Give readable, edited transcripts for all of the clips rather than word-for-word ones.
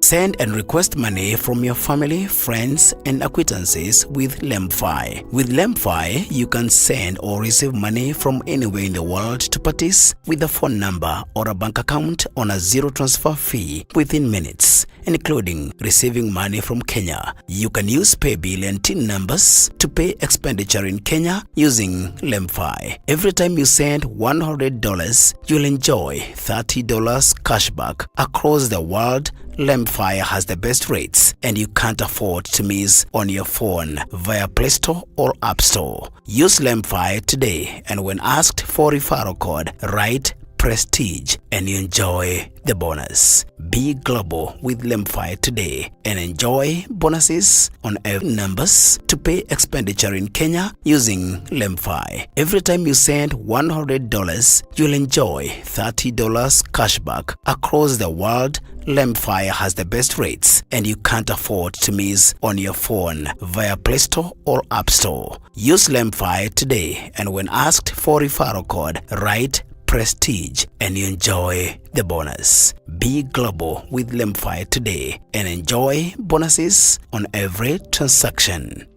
Send and request money from your family, friends, and acquaintances with LemFi. With LemFi, you can send or receive money from anywhere in the world to parties with a phone number or a bank account on a zero transfer fee within minutes, including receiving money from Kenya. You can use paybill and TIN numbers to pay expenditure in Kenya using LemFi. Every time you send $100, you'll enjoy $30 cashback across the world. LemFi has the best rates and you can't afford to miss on your phone via Play Store or App Store. Use LemFi today, and when asked for referral code, write Prestige and you enjoy the bonus. Be global with LemFi today and enjoy bonuses on every numbers to pay expenditure in Kenya using LemFi. Every time you send $100, you'll enjoy $30 cashback across the world. LemFi has the best rates and you can't afford to miss on your phone via Play Store or App Store. Use LemFi today, and when asked for referral code, write Prestige and you enjoy the bonus. Be global with LemFi today and enjoy bonuses on every transaction.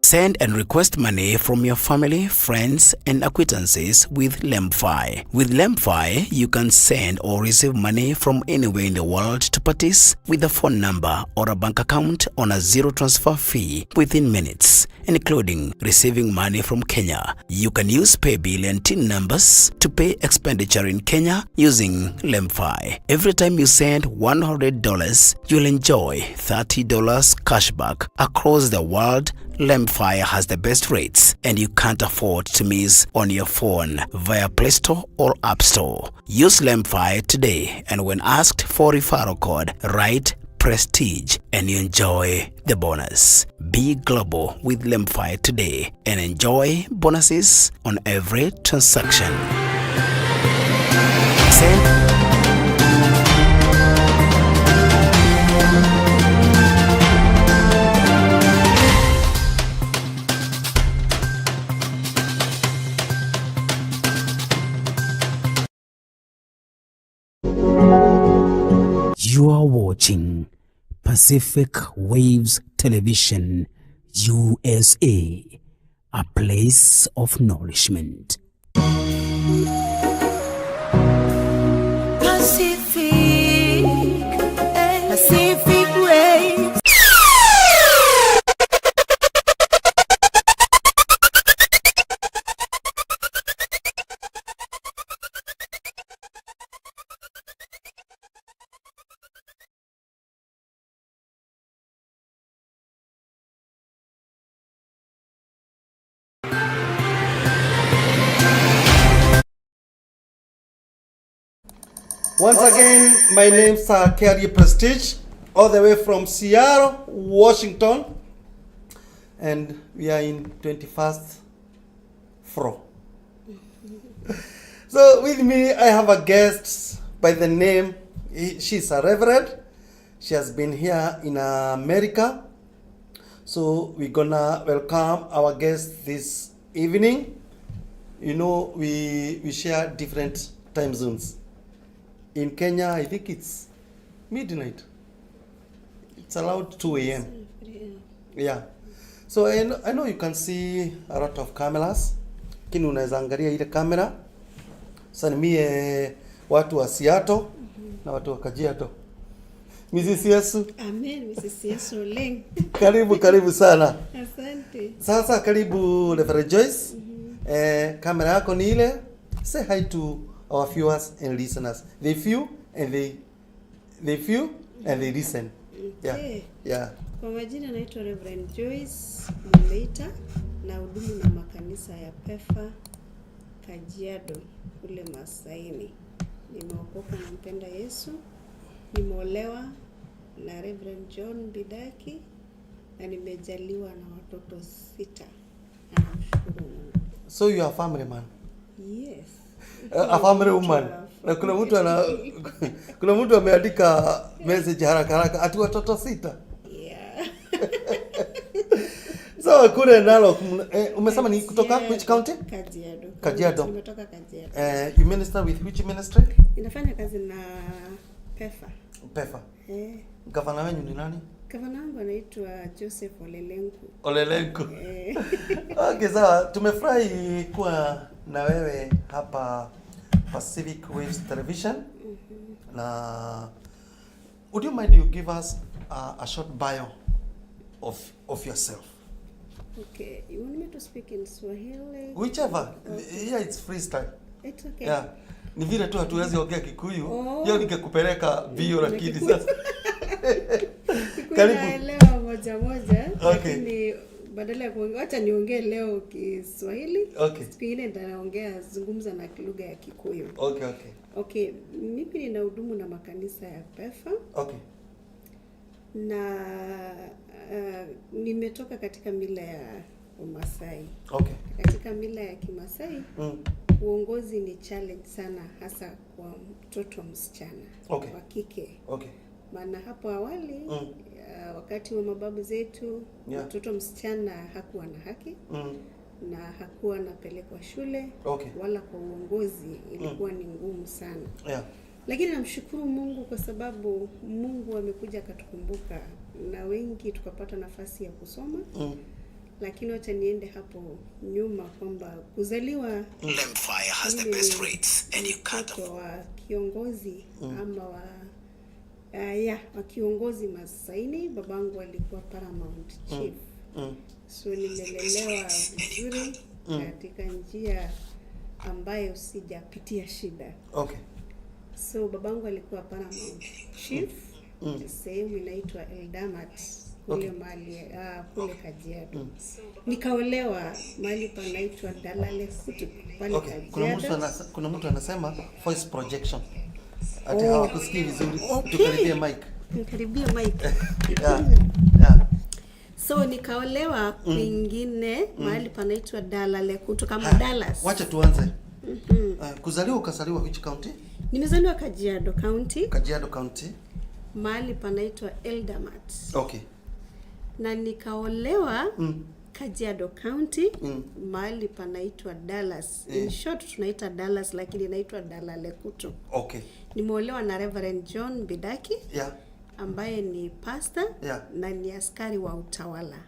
Send and request money from your family, friends, and acquaintances with LemFi. With LemFi, you can send or receive money from anywhere in the world to parties with a phone number or a bank account on a zero transfer fee within minutes, including receiving money from Kenya. You can use paybill and TIN numbers to pay expenditure in Kenya using LemFi. Every time you send $100, you'll enjoy $30 cashback across the world. LemFi has the best rates and you can't afford to miss on your phone via Play Store or App Store. Use LemFi today, and when asked for referral code, write Prestige and you enjoy the bonus. Be global with LemFi today and enjoy bonuses on every transaction. Send You are watching Pacific Waves Television, USA, a place of nourishment. Pacific, Pacific Waves. Once again, my name's Kiarie Prestige, all the way from Seattle, Washington, and we are in 21st floor. So with me, I have a guest by the name, she's a reverend. She has been here in America. So we're gonna welcome our guest this evening. You know, we share different time zones. In Kenya, I think it's midnight. It's around 2 a.m. Yeah. So I know you can see a lot of cameras. Lakini unaweza angalia ile kamera. Salimie watu wa Seattle na watu wa Kajiado. Mrs. Yesu, Amen, Mrs. Yesu Leng. Karibu karibu sana. Asante. Sasa karibu Reverend Joyce. Kamera yako ni ile. Say hi to our viewers and listeners. They view and they view and they listen. Yeah. Okay. Yeah. Kwa majina naitwa Reverend Joyce Muleita na hudumu na makanisa ya Pefa Kajiado kule Masaini. Nimeokoka na mpenda Yesu. Nimeolewa na Reverend John Bidaki na nimejaliwa na watoto 6 na namshukuru Mungu. So you are a family man. Yes. A family woman. Na kuna mtu ameandika message haraka haraka ati watoto 6. Yeah. So kule Narok, umesema ni kutoka which county? Kajiado. Kajiado. Nimetoka Kajiado. You minister with which ministry? Ninafanya kazi na PEFA. PEFA. Eh, Gavana wenyu ni nani? Gavana wangu anaitwa Joseph Olelenku. Olelenku. Eh, Okay, sawa. Tumefurahi kuwa na wewe hapa Pacific Waves Television. Na would you mind you give us a short bio of yourself? Okay, you want me to speak in Swahili? Whichever. Here it's freestyle. It's okay. Yeah. Ni vile tu hatuwezi ongea Kikuyu. Oh. Hiyo ningekupeleka bio lakini Kikuyu. sasa. Kikuyu Karibu. naelewa moja moja, Okay. lakini badala ya kuongea, wacha niongee leo Kiswahili. Okay. Siku ingine nitaongea zungumza na lugha ya Kikuyu. Okay. Okay, mimi ninahudumu na makanisa ya PEFA Okay. na nimetoka katika mila ya Umasai. Okay. Katika mila ya Kimasai uongozi ni challenge sana, hasa kwa mtoto msichana wa kike. Maana hapo awali wakati wa mababu zetu mtoto msichana hakuwa na haki na hakuwa anapelekwa shule wala kwa uongozi ilikuwa ni ngumu sana. Lakini namshukuru Mungu kwa sababu Mungu amekuja akatukumbuka na wengi tukapata nafasi ya kusoma. Lakini wacha niende hapo nyuma kwamba kuzaliwa Lemfi has the mimi best ni rates and you can't mtoto wa kiongozi ama wa wa kiongozi Masaini. Babangu alikuwa paramount chief. So nimelelewa vizuri katika njia ambayo sijapitia shida. So babangu alikuwa paramount chief sehemu inaitwa Eldamat kule mahali kule Kajiado. Nikaolewa mahali panaitwa Dalale Kutu pale Okay. Kuna mtu Kajiado. kuna mtu anasema voice projection. Ati Oh. hawakusikii vizuri. Okay. Tukaribie mic. Nikaribie mic. Yeah. So nikaolewa kwingine mahali panaitwa Dalale Kutu kama Haya, Dallas. Wacha tuanze. Kuzaliwa ukazaliwa which county? Nimezaliwa Kajiado County, Kajiado County. mahali panaitwa Eldamat. Na nikaolewa Kajiado County, mahali panaitwa Dallas. In short tunaita Dallas lakini inaitwa Dalale Kutu. Nimeolewa na Reverend John Bidaki ambaye ni pastor na ni askari wa utawala.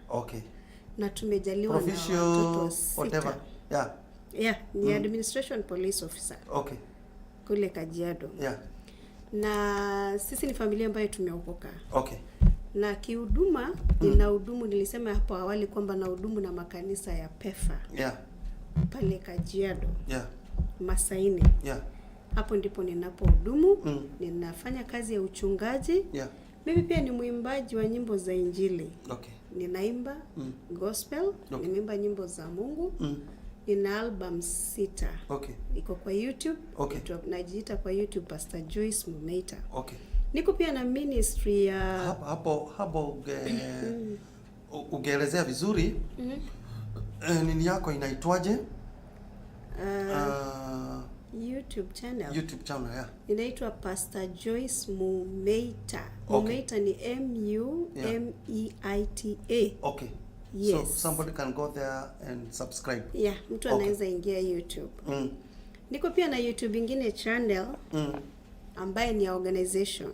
Na tumejaliwa na Provincial watoto 6. whatever. Yeah. Yeah, ni administration police officer kule Kajiado. Na sisi ni familia ambayo tumeokoka. Na kihuduma ninahudumu, nilisema hapo awali kwamba nahudumu na makanisa ya PEFA pale Kajiado, Masaini. Hapo ndipo ninapohudumu. Ninafanya kazi ya uchungaji. Mimi pia ni mwimbaji wa nyimbo za Injili. Ninaimba gospel, nimeimba nyimbo za Mungu. Nina album 6. Iko kwa YouTube. Najiita kwa YouTube Pastor Joyce Mumeita. Niko pia na ministry ya Hapo ungeelezea vizuri. Nini yako inaitwaje? YouTube channel. YouTube channel, yeah. Inaitwa Pastor Joyce Mumeita. Mumeita ni M U M E I T A. Yes. So somebody can go there and subscribe. Yeah, mtu anaweza ingia YouTube. Niko pia na YouTube ingine channel ambaye ni ya organization.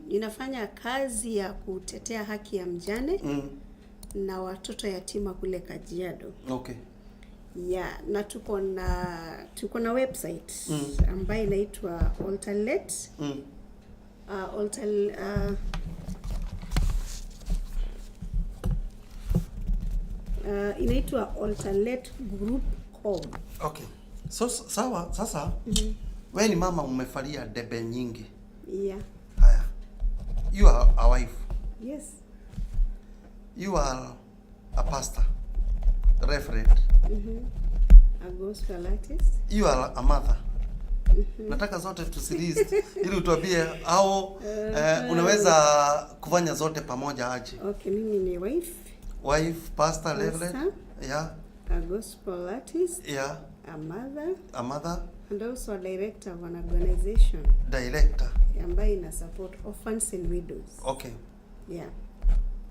Ninafanya kazi ya kutetea haki ya mjane na watoto yatima kule Kajiado. Yeah, na tuko na website ambayo inaitwa Altalet. Altal, inaitwa altaletgroup.com. Okay. So sawa, sasa wewe ni mama umefalia debe nyingi. Yeah. Haya. You are a wife. Yes. You are a pastor. Reverend. A gospel artist. You are a mother. Nataka zote tusilist ili utuambie au unaweza kufanya zote pamoja aje. Okay, mimi ni wife, Wife, pastor, reverend. Pastor. Yeah. A gospel artist, a mother, A mother, and also a director of an organization director. ambayo ina support orphans and widows. Yeah.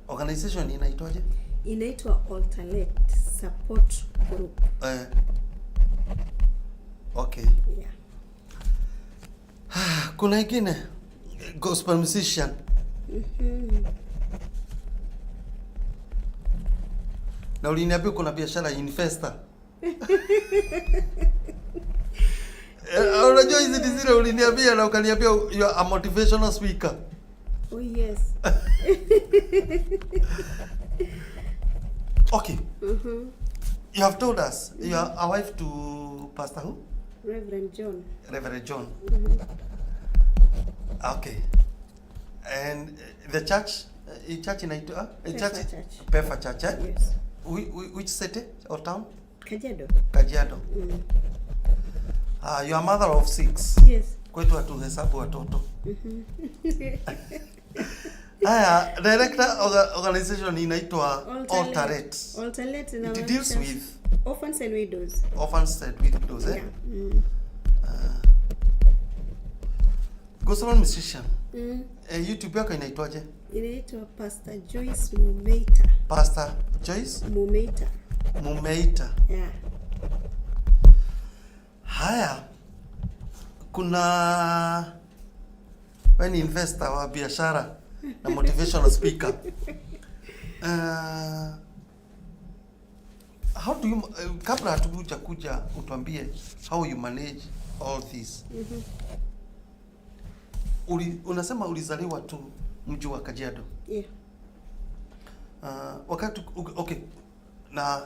Organization inaitwaje? Inaitwa Altalet Support Group. Okay. Yeah. Kuna ingine Gospel musician. Na uliniambia kuna biashara investor. Unajua hizi ni zile uliniambia na ukaniambia you are a motivational speaker. Oh yes. Okay. You have told us you are a wife to Pastor who? Reverend John. Reverend John. Okay. And the church, church inaitwa Pefa church, Church. Pefa Church, eh? Yes. Which city or town? Kajiado. Kajiado. Ah, you are mother of six. Yes. Kwetu hatuhesabu watoto. Haya, director organization inaitwa Altarate. Altarate It deals with orphans and widows. orphans and widows, eh? Yeah. Mm. Gospel musician. YouTube yako inaitwaje? Inaitwa Pastor Joyce Mumeita. Pastor Joyce Mumeita. Mumeita. Yeah. Haya, kuna wewe ni investor wa biashara na motivational speaker. How do you kabla hatukuja kuja utuambie how you manage all this. Unasema ulizaliwa tu mji wa Kajiado. Yeah. Wakati okay,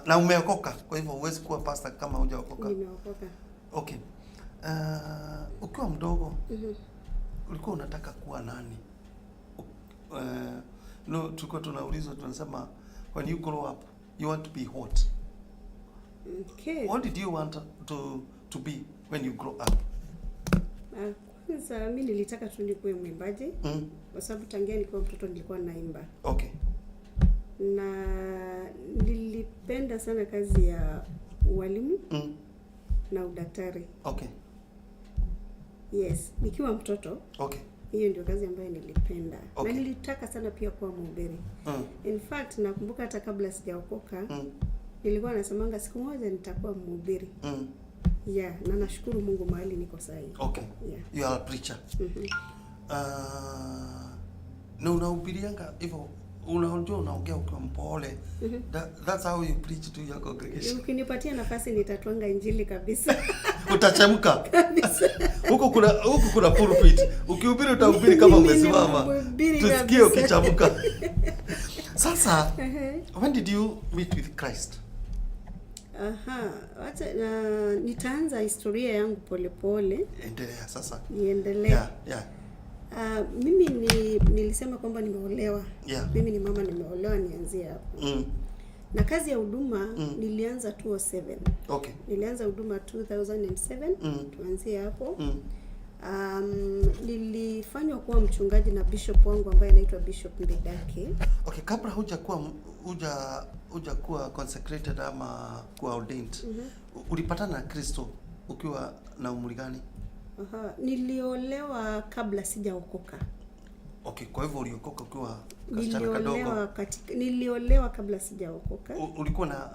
na umeokoka, kwa hivyo huwezi kuwa pastor kama hujaokoka. Nimeokoka. Okay. Ukiwa mdogo ulikuwa unataka kuwa nani? No, tulikuwa tunaulizwa tunasema when you grow up you want to be what? Okay. What did you want to be when you grow up? Kwanza mi nilitaka tu nikuwe mwimbaji kwa sababu tangia nikiwa mtoto nilikuwa naimba na nilipenda sana kazi ya ualimu na udaktari. Yes, nikiwa mtoto hiyo ndio kazi ambayo nilipenda na nilitaka sana pia kuwa mhubiri. In fact nakumbuka hata kabla sijaokoka nilikuwa nasemanga siku moja nitakuwa mhubiri. Yeah, na nashukuru Mungu mahali niko sahi. Yeah. You are a preacher. Na unahubirianga hivyo, unajua unaongea ukiwa mpole. That's how you preach to your congregation. Ukinipatia nafasi nitatwanga injili kabisa. Utachemka. Huku kuna pulpit. Ukihubiri utahubiri kama Mimi ni umesimama. mhubiri Tusikie kabisa. ukichemka. Sasa, when did you meet with Christ? Aha, wacha nitaanza historia yangu polepole Endelea sasa. niendelee. Yeah. Mimi nilisema kwamba nimeolewa. Mimi ni mama nimeolewa, nianzie hapo. Na kazi ya huduma nilianza 2007. Nilianza huduma 2007. Tuanzie hapo. Nilifanywa kuwa mchungaji na bishop wangu ambaye anaitwa Bishop Mbidake. Okay, kabla hujakuwa consecrated ama kuwa ordained, ulipatana na Kristo ukiwa na umri gani? Aha, niliolewa kabla sijaokoka. Okay, kwa hivyo uliokoka ukiwa kasichana kadogo. Niliolewa kabla sijaokoka. Ulikuwa na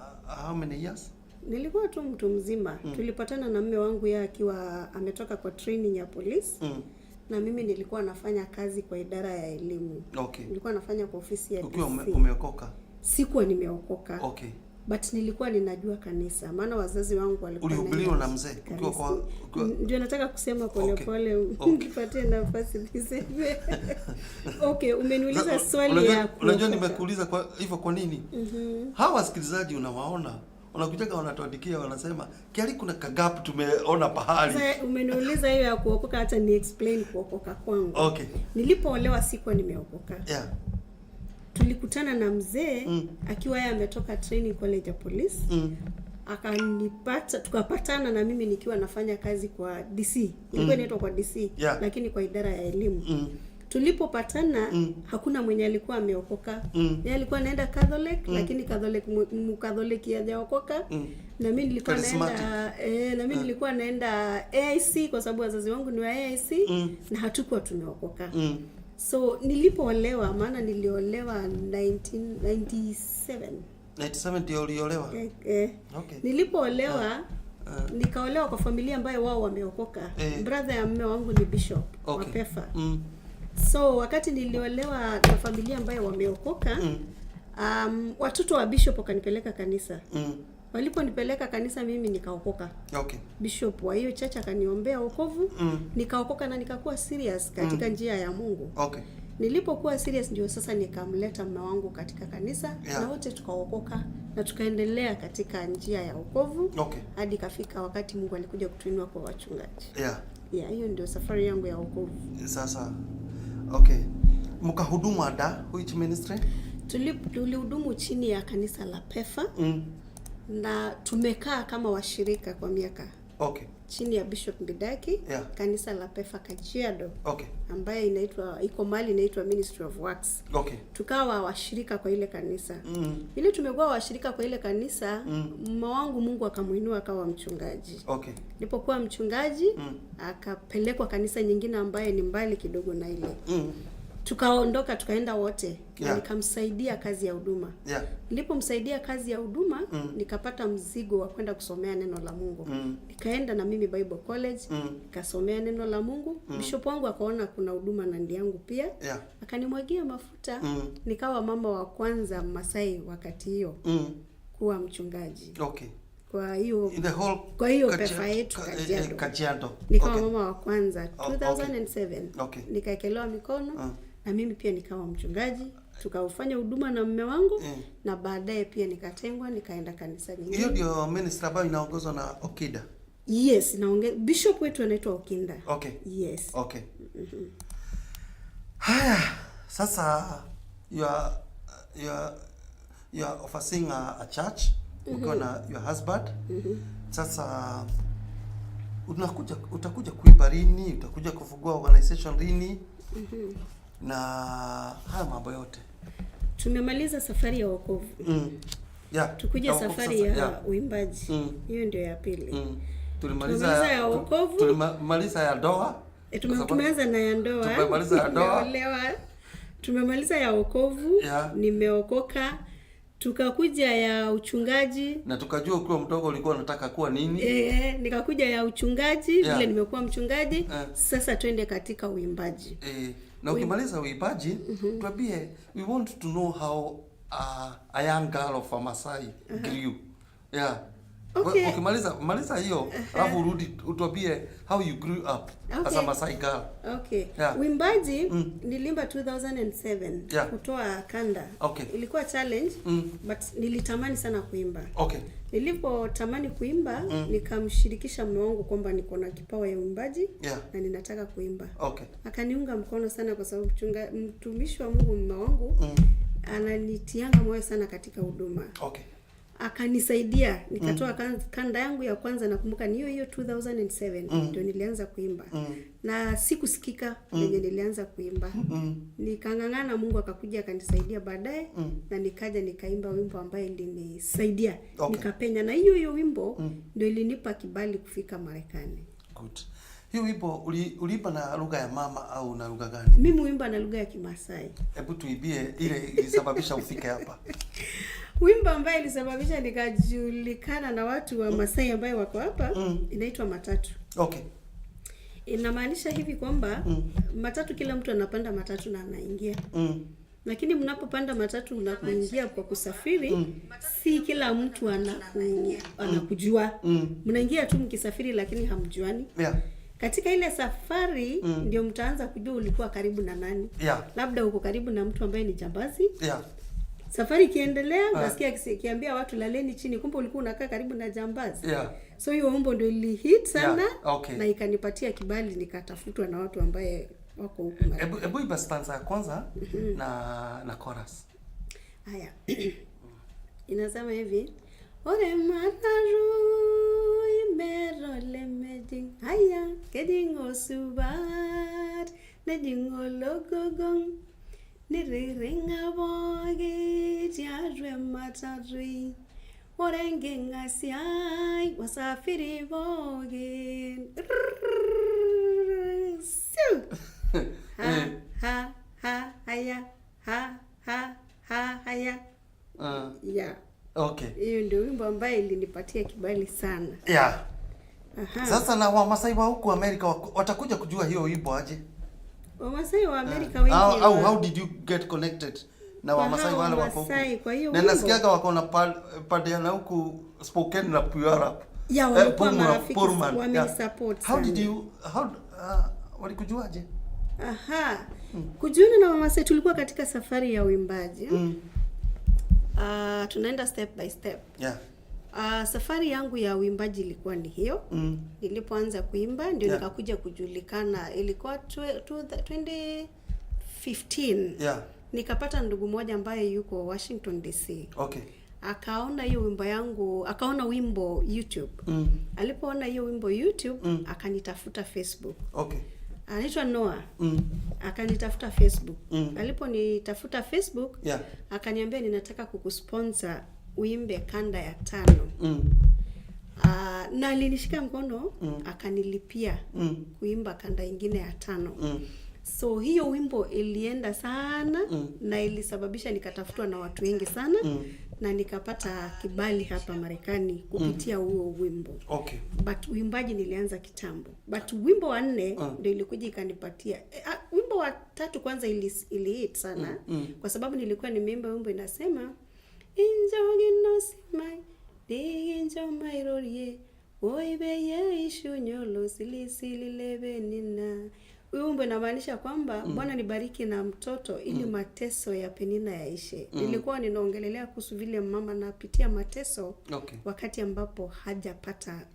how many years? Nilikuwa tu mtu mzima. Tulipatana na mume wangu yeye akiwa ametoka kwa training ya polisi na mimi nilikuwa nafanya kazi kwa idara ya elimu. Nilikuwa nafanya kwa ofisi ya Ukiwa DC. umeokoka? Sikuwa nimeokoka. But nilikuwa ninajua kanisa, maana wazazi wangu walikuwa Ulihubiriwa wanaenda na mzee ukiwa kanisa. ukiwa Ndio nataka kusema pole pole, nipatie nafasi niseme. Okay, umeniuliza swali ya Unajua kuokoka. nimekuuliza kwa hivyo kwa nini? Hawa wasikilizaji unawaona wanakujaga wanatuandikia wanasema kiali kuna kagap tumeona pahali. Sasa umeniuliza hiyo ya kuokoka, hata ni explain kuokoka kwangu. Nilipoolewa sikuwa nimeokoka. Tulikutana na mzee akiwa yeye ametoka training college ya police. Akanipata, tukapatana na mimi nikiwa nafanya kazi kwa DC. Ilikuwa inaitwa kwa DC, lakini kwa idara ya elimu. Tulipopatana hakuna mwenye alikuwa ameokoka. Yeye alikuwa anaenda Catholic, lakini Catholic Mcatholic hajaokoka. Na mimi nilikuwa naenda na mimi nilikuwa naenda AIC kwa sababu wazazi wangu ni wa AIC na hatukuwa tumeokoka. So nilipoolewa, maana niliolewa 1997. 97 ndio uliolewa? Eh. Nilipoolewa nikaolewa kwa familia ambayo wao wameokoka. Brother ya mume wangu ni bishop wa Pefa. So wakati niliolewa na familia ambayo wameokoka, watoto wa bishop wakanipeleka kanisa. Waliponipeleka kanisa, mimi nikaokoka. Bishop wa hiyo church akaniombea wokovu, nikaokoka na nikakuwa serious katika njia ya Mungu. Nilipokuwa serious ndio sasa nikamleta mume wangu katika kanisa, na wote tukaokoka na tukaendelea katika njia ya wokovu hadi kafika wakati Mungu alikuja kutuinua kwa wachungaji. Yeah, hiyo ndio safari yangu ya wokovu. Sasa, okay. Mkahudumu ada which ministry? Tulihudumu chini ya kanisa la PEFA na tumekaa kama washirika kwa miaka chini ya Bishop Mbidaki, kanisa la PEFA Kajiado, ambaye inaitwa, iko mali inaitwa Ministry of Works. Tukawa washirika kwa ile kanisa. Ili tumekuwa washirika kwa ile kanisa, mume wangu Mungu akamuinua akawa mchungaji. Nilipokuwa mchungaji, akapelekwa kanisa nyingine ambaye ni mbali kidogo na ile. Tukaondoka tukaenda wote na nikamsaidia kazi ya huduma. Nilipomsaidia kazi ya huduma, nikapata mzigo wa kwenda kusomea neno la Mungu. Nikaenda na mimi Bible College, nikasomea neno la Mungu. Bishop wangu akaona kuna huduma ndani yangu pia, akanimwagia mafuta. Nikawa mama wa kwanza Masai wakati hiyo kuwa mchungaji. Kwa hiyo In the whole kwa hiyo PEFA yetu Kajiado. Kajiado. Nikawa mama wa kwanza Oh, okay. 2007. Nikaekelewa mikono na mimi pia nikawa mchungaji, tukaufanya huduma na mume wangu, na baadaye pia nikatengwa nikaenda kanisa nyingine. Hiyo ndio ministry ambayo inaongozwa na Okida. Yes, naonge bishop wetu anaitwa Okinda. Yes. Okay. Haya, sasa you are overseeing a church ukiwa na your husband. Sasa utakuja kuimba lini? Utakuja kufungua organization lini? Na haya mambo yote. Tumemaliza safari ya wokovu. Tukuje Ya wokovu safari sasa, ya uimbaji. Hiyo ndio ya pili. Tulimaliza Tumemaliza ya wokovu. Tulimaliza ya ndoa. Kwa sababu Tumeanza na ya ndoa. Tumemaliza ya ndoa. Nimeolewa. Tumemaliza ya wokovu. Nimeokoka. Tukakuja ya uchungaji. Na tukajua ukiwa mdogo ulikuwa unataka kuwa nini? Nikakuja ya uchungaji, vile nimekuwa mchungaji. Sasa twende katika uimbaji. Na ukimaliza uimbaji, tuambie, we want to know how a young girl of a Masai grew. Yeah. Ukimaliza maliza hiyo, alafu urudi utuambie how you grew up as a Masai girl. Okay. Uimbaji niliimba 2007, kutoa kanda. Ilikuwa challenge, but nilitamani sana kuimba. Nilipotamani kuimba, nikamshirikisha mume wangu kwamba niko na kipawa ya uimbaji na ninataka kuimba. Akaniunga mkono sana kwa sababu mtumishi wa Mungu mume wangu ananitianga moyo sana katika huduma. Akanisaidia nikatoa kanda yangu ya kwanza, nakumbuka ni hiyo hiyo 2007 ndio nilianza kuimba. Na sikusikika venye nilianza kuimba. Nikang'ang'ana, Mungu akakuja akanisaidia baadaye, na nikaja nikaimba wimbo ambaye ilinisaidia, nikapenya, na hiyo hiyo wimbo ndio ilinipa kibali kufika Marekani. Good. Hiyo wimbo uliimba na lugha ya mama au na lugha gani? Mimi huimba na lugha ya Kimasai. Hebu tuibie ile ilisababisha ufike hapa. Wimbo ambaye ilisababisha nikajulikana na watu wa Masai ambaye wako hapa inaitwa Matatu. Inamaanisha hivi kwamba matatu, kila mtu anapanda matatu na anaingia. Lakini mnapopanda matatu na kuingia kwa kusafiri, si kila mtu anakujua. Mnaingia tu mkisafiri, lakini hamjuani. Katika ile safari ndio mtaanza kujua ulikuwa karibu na nani. Labda uko karibu na mtu ambaye ni jambazi. Safari ikiendelea, utasikia akiambia watu laleni chini, kumbe ulikuwa unakaa karibu na jambazi. So hiyo wimbo ndio ilihit sana, na ikanipatia kibali nikatafutwa na watu ambaye wako huku Marekani. Hebu imba stanza ya kwanza na chorus. Haya. Inasema hivi: Ore matatu imero lemejing, haya kejing osubat nejing ologogong niriringa pooki tiatua ematatu, ore enking'asiai wasafiri pookin. Siu. Ha ha ha haya ha ha ha haya. Yeah. Hiyo ndio wimbo ambaye ilinipatia kibali sana. Aha. Sasa na Wamasai wa huku Amerika watakuja kujua hiyo wimbo aje? Wamasai wa Amerika wengi How, how, how did you get connected na Kwa Wamasai hao wale wako huku? Wamasai, kwa hiyo Na wimbo. nasikiaga wako na padiana huku Spokane na Puyallup. Yeah, walikuwa Pullman, marafiki, Pullman, yeah. wamenisupport How did sana. you how walikujuaje? Aha. Kujiunga na Wamasai tulikuwa katika safari ya uimbaji. Tunaenda step by step. Yeah. Safari yangu ya uimbaji ilikuwa ni hiyo. Nilipoanza kuimba ndio nikakuja kujulikana. Ilikuwa 2015. Yeah. Nikapata ndugu mmoja ambaye yuko Washington DC. Okay. Akaona hiyo wimbo yangu, akaona wimbo YouTube. Alipoona hiyo wimbo YouTube, akanitafuta Facebook. Okay. Anaitwa Noah. Akanitafuta Facebook. Aliponitafuta Facebook, akaniambia ninataka kukusponsor uimbe kanda ya 5. Na alinishika mkono, akanilipia kuimba kanda ingine ya 5. So hiyo wimbo ilienda sana na ilisababisha nikatafutwa na watu wengi sana na nikapata kibali hapa Marekani kupitia huo wimbo. Okay. But uimbaji nilianza kitambo. But wimbo wa 4 ndio ilikuja ikanipatia. Wimbo wa 3 kwanza ili hit sana kwa sababu nilikuwa nimeimba wimbo inasema Injogi no simai diginjo mairorie oibeye ishunyolo silisililebe nina. Huyu wimbo inamaanisha kwamba Bwana nibariki na mtoto ili mateso ya Penina yaishe. Nilikuwa ninaongelelea kuhusu vile mama anapitia mateso wakati ambapo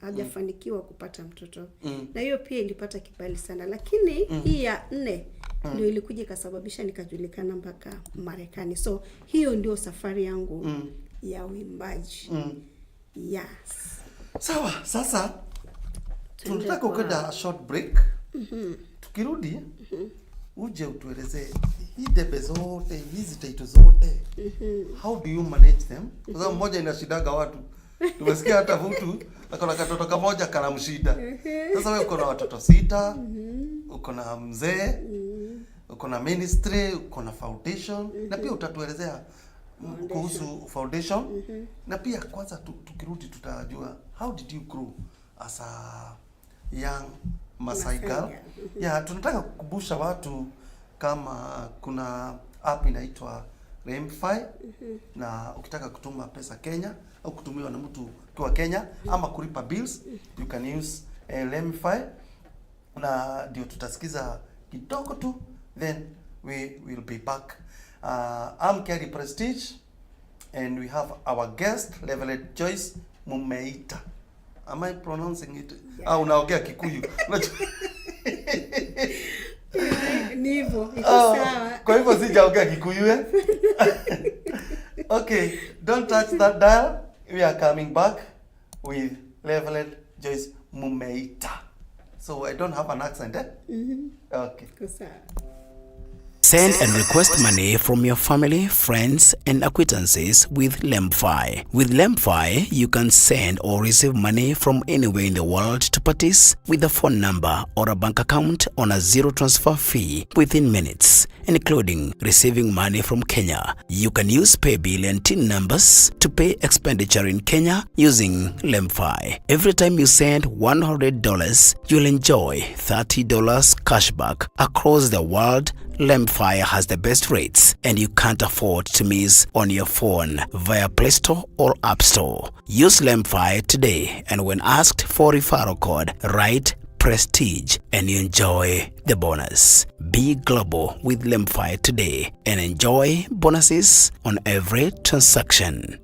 hajafanikiwa kupata mtoto. Na hiyo pia ilipata kibali sana. Lakini hii ya 4 ndio ilikuja ikasababisha nikajulikana mpaka Marekani. So hiyo ndio safari yangu ya uimbaji. Yes. Sawa, sasa Tuende tunataka kwa kwenda a short break. Tukirudi uje utuelezee hii debe zote, hizi title zote. How do you manage them? Kwa sababu moja inashidaga watu. Tumesikia hata mtu akona katoto kamoja kanamshida. Sasa wewe uko na watoto 6, uko na mzee, uko na ministry, uko na foundation, na pia utatuelezea kuhusu foundation. Na pia kwanza tukirudi tutajua how did you grow as a young Masai Masai girl. girl. Yeah, tunataka kukumbusha watu kama kuna app inaitwa Remfi na ukitaka kutuma pesa Kenya au kutumiwa na mtu ukiwa Kenya ama kulipa bills, you can use Remfi, na ndio tutasikiza kidogo tu, then we will be back. I'm Kerry Prestige and we have our guest Reverend Joyce Mumeita. Am I pronouncing it? Yeah. Unaongea Kikuyu. Ni hivyo, iko sawa. Kwa hivyo sijaongea Kikuyu, eh? Okay, don't touch that dial. We are coming back with Reverend Joyce Mumeita. So I don't have an accent, eh? Okay. Iko sawa. Send and request money from your family, friends, and acquaintances with Lemfi. With Lemfi, you can send or receive money from anywhere in the world to parties with a phone number or a bank account on a zero transfer fee within minutes, including receiving money from Kenya. You can use paybill and TIN numbers to pay expenditure in Kenya using Lemfi. Every time you send $100, you'll enjoy $30 cashback across the world. Lemfi has the best rates and you can't afford to miss on your phone via Play Store or App Store. Use Lemfi today, and when asked for referral code, write Prestige and you enjoy the bonus. Be global with Lemfi today and enjoy bonuses on every transaction.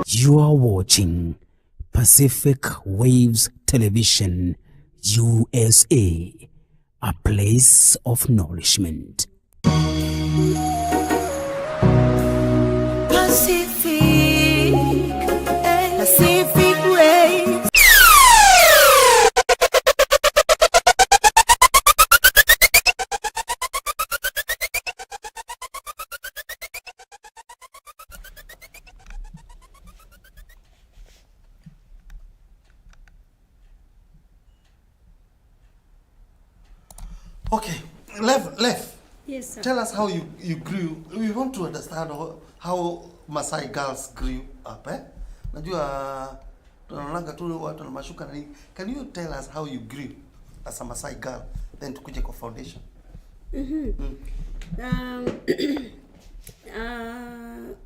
You are watching Pacific Waves Television, USA, a place of nourishment. Pacific, Pacific Waves. Okay, Lev, Lev. Yes, sir. Tell us how you grew. We want to understand how Masai girls grew up, eh? Najua tunaonanga tu watu na mashuka na nini. Can you tell us how you grew as a Masai girl? Then tukuje kwa foundation.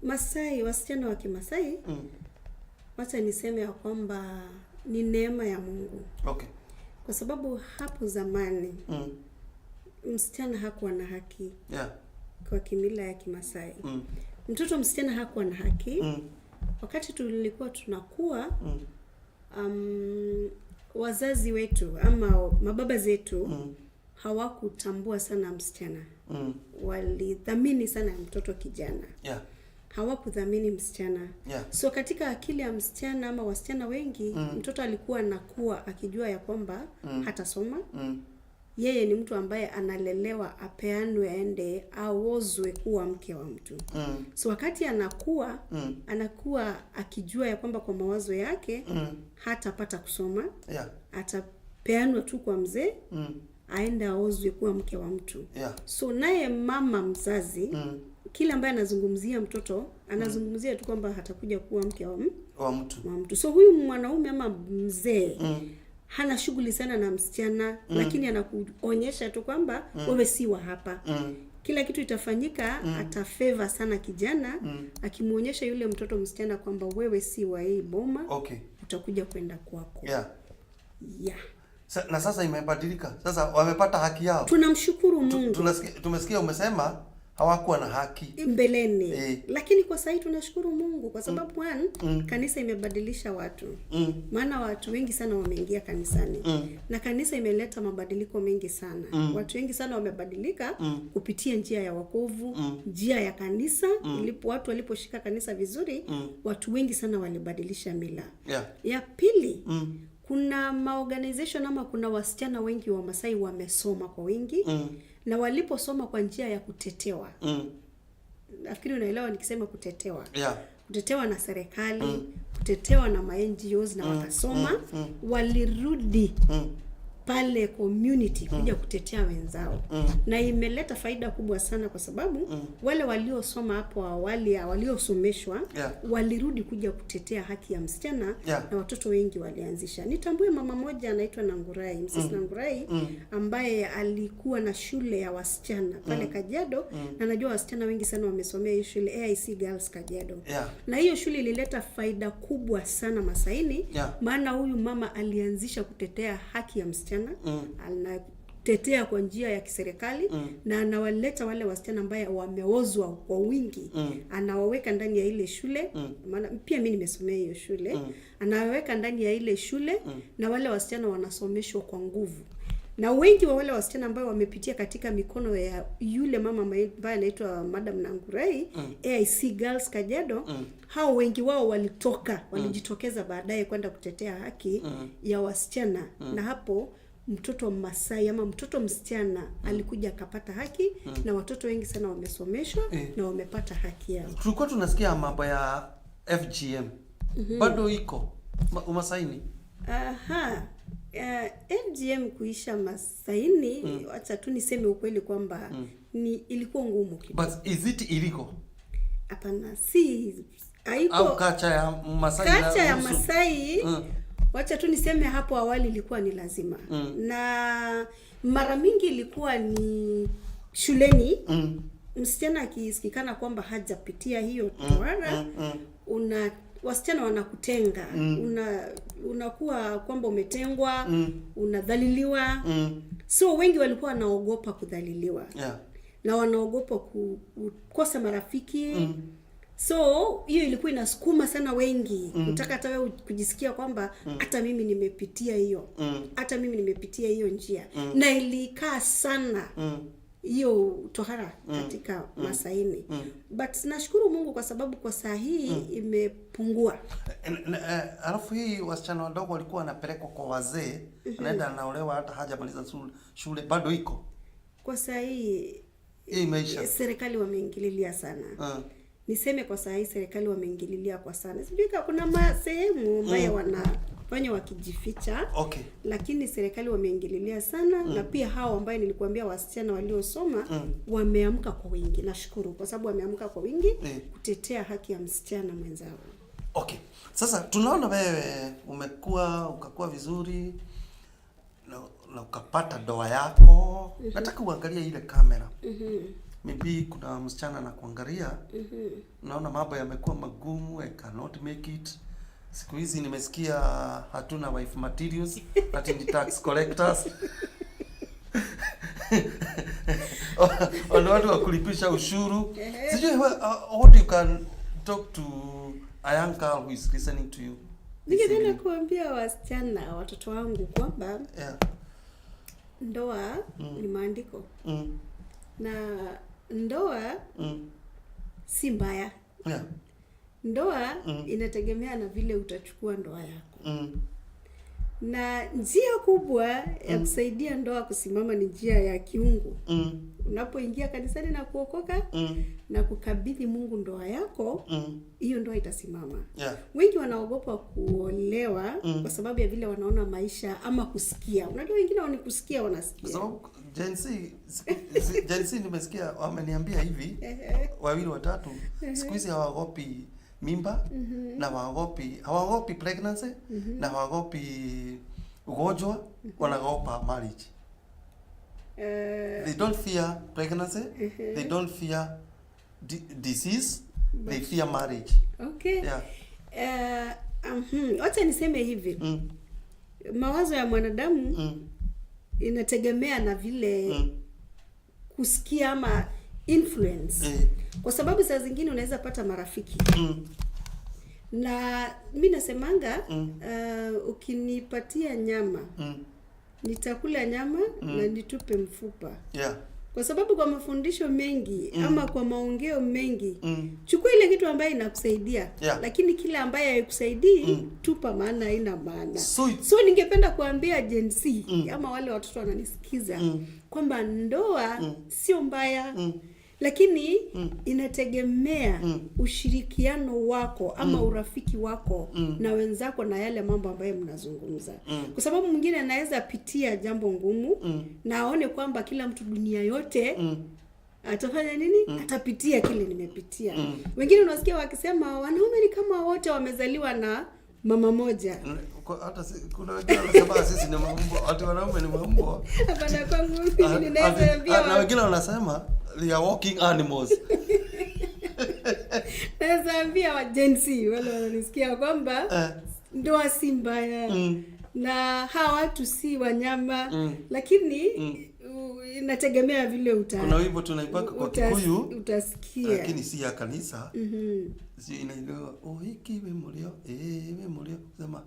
Masai, wasichana wa Kimasai, wacha niseme ya kwamba ni neema ya Mungu, kwa sababu hapo zamani msichana hakuwa na haki kwa kimila ya Kimasai. Mtoto msichana hakuwa na haki. Wakati tulikuwa tunakuwa, wazazi wetu ama mababa zetu hawakutambua sana msichana. Walithamini sana mtoto kijana, hawakuthamini msichana. So katika akili ya msichana ama wasichana wengi, mtoto alikuwa anakuwa akijua ya kwamba hatasoma. Yeye ni mtu ambaye analelewa apeanwe aende aozwe kuwa mke wa mtu. So wakati anakuwa, anakuwa akijua ya kwamba kwa mawazo yake hatapata kusoma, atapeanwa tu kwa mzee aende aozwe kuwa mke wa mtu. So naye mama mzazi, kile ambaye anazungumzia mtoto, anazungumzia tu kwamba hatakuja kuwa mke Wa mtu. Wa mtu. So huyu mwanaume ama mzee hana shughuli sana na msichana, lakini anakuonyesha tu kwamba wewe si wa hapa. Kila kitu itafanyika, atafavor sana kijana, akimwonyesha yule mtoto msichana kwamba wewe si wa hii boma, utakuja kwenda kwako. Yeah. Na sasa imebadilika. Sasa wamepata haki yao. Tunamshukuru Mungu. Tumesikia umesema hawakuwa na haki. Mbeleni, lakini kwa sahii tunashukuru Mungu kwa sababu one, kanisa imebadilisha watu, maana watu wengi sana wameingia kanisani na kanisa imeleta mabadiliko mengi sana. Watu wengi sana wamebadilika kupitia njia ya wokovu, njia ya kanisa. Ilipo watu waliposhika kanisa vizuri, watu wengi sana walibadilisha mila. Ya pili, kuna maorganization ama kuna wasichana wengi wa Masai wamesoma kwa wingi, na waliposoma kwa njia ya kutetewa, nafikiri unaelewa nikisema kutetewa, kutetewa na serikali, kutetewa na ma NGOs, na wakasoma, walirudi pale community kuja kutetea wenzao, na imeleta faida kubwa sana kwa sababu wale waliosoma hapo awali, waliosomeshwa, walirudi kuja kutetea haki ya msichana na watoto wengi walianzisha. Nitambue mama moja anaitwa Nangurai, Mrs. Nangurai, ambaye alikuwa na shule ya wasichana pale Kajiado, na najua wasichana wengi sana wamesomea hii shule, AIC Girls Kajiado, na hiyo shule ilileta faida kubwa sana Masaini, maana huyu mama alianzisha kutetea haki ya msichana, anatetea kwa njia ya kiserikali na anawaleta wale wasichana ambaye wameozwa kwa wingi, anawaweka ndani ya ile shule, maana pia mi nimesomea hiyo shule. Anawaweka ndani ya ile shule na wale wasichana wanasomeshwa kwa nguvu, na wengi wa wale wasichana ambao wamepitia katika mikono ya yule mama ambaye anaitwa Madam Nangurai, AIC Girls Kajiado, hao wengi wao walitoka, walijitokeza baadaye kwenda kutetea haki ya wasichana, na hapo mtoto Masai ama mtoto msichana alikuja akapata haki, na watoto wengi sana wamesomeshwa na wamepata haki yao. Tulikuwa tunasikia mambo ya FGM. Bado iko Umasaini? Aha. FGM kuisha Masaini, wacha tu niseme ukweli kwamba ni ilikuwa ngumu kidogo. But is it illegal? Hapana, si haiko. Au culture ya Masai Culture ya inaruhusu? Masai, wacha tu niseme hapo awali ilikuwa ni lazima, na mara mingi ilikuwa ni shuleni. Msichana akisikikana kwamba hajapitia hiyo tohara, una wasichana wanakutenga, unakuwa kwamba umetengwa, unadhaliliwa. So wengi walikuwa wanaogopa kudhaliliwa na wanaogopa kukosa marafiki. So hiyo ilikuwa inasukuma sana wengi kutaka hata wewe kujisikia kwamba hata mimi nimepitia hiyo, hata mimi nimepitia hiyo njia, na ilikaa sana hiyo tohara katika Masaini, but nashukuru Mungu kwa sababu kwa saa hii imepungua. Alafu hii wasichana wadogo walikuwa wanapelekwa kwa wazee, anaenda anaolewa hata hajamaliza shule, bado iko? Kwa saa hii Hii imeisha. Serikali wameingililia sana. Niseme kwa saa hii serikali wameingililia kwa sana. Sijui kama kuna sehemu ambayo wana wanafanya wakijificha. Lakini serikali wameingililia sana, na pia hao ambaye nilikuambia wasichana waliosoma wameamka kwa wingi. Nashukuru kwa sababu wameamka kwa wingi kutetea haki ya msichana mwenzao. Okay. Sasa tunaona wewe umekuwa, ukakuwa vizuri na ukapata ndoa yako. Nataka uangalie ile kamera. Maybe kuna msichana anakuangalia. Naona mambo yamekuwa magumu, I cannot make it. Siku hizi nimesikia hatuna wife materials, ati ni tax collectors. Wale watu wa kulipisha ushuru. Sijui what you can talk to a young girl who is listening to you this Ningependa evening. kuambia wasichana, watoto wangu, kwamba ndoa ni maandiko na ndoa si mbaya. Ndoa inategemea na vile utachukua ndoa yako, na njia kubwa ya kusaidia ndoa kusimama ni njia ya kiungu. Unapoingia kanisani na kuokoka na kukabidhi Mungu ndoa yako, hiyo ndoa itasimama. Wengi wanaogopa kuolewa kwa sababu ya vile wanaona maisha ama kusikia. Unajua wengine ni kusikia, Kwa wanasikia. sababu Gen Z, Gen Z nimesikia wameniambia hivi wawili watatu, siku hizi hawaogopi mimba na hawaogopi pregnancy na hawaogopi ugonjwa, wanaogopa marriage. They don't fear pregnancy, they don't fear disease, they fear marriage. Okay. Wacha niseme hivi, mawazo ya mwanadamu inategemea na vile kusikia ama influence, kwa sababu saa zingine unaweza pata marafiki, na mi nasemanga, ukinipatia nyama, nitakula nyama na nitupe mfupa, kwa sababu kwa mafundisho mengi ama kwa maongeo mengi, chukua ile kitu ambayo inakusaidia, lakini kile ambaye haikusaidii, tupa, maana haina maana. So ningependa kuambia Gen Z ama wale watoto wananisikiza kwamba ndoa sio mbaya, lakini inategemea ushirikiano wako ama urafiki wako na wenzako na yale mambo ambayo mnazungumza, kwa sababu mwingine anaweza pitia jambo ngumu na aone kwamba kila mtu dunia yote atafanya nini, atapitia kile nimepitia. Wengine unasikia wakisema wanaume ni kama wote wamezaliwa na mama moja. Hata kuna wengine wanasema sisi ni maumbwa, ati wanaume ni maumbwa. Hapana, kwangu mimi ninaweza ambia Na wengine wanasema they are walking animals. Naweza ambia wa Gen Z wale wananisikia kwamba ndoa si mbaya na hawa watu si wanyama, lakini inategemea vile Kuna wimbo tunaipaka kwa Kikuyu utasikia. Lakini si ya kanisa. Si inaelewa uhiki we murio, we murio, sema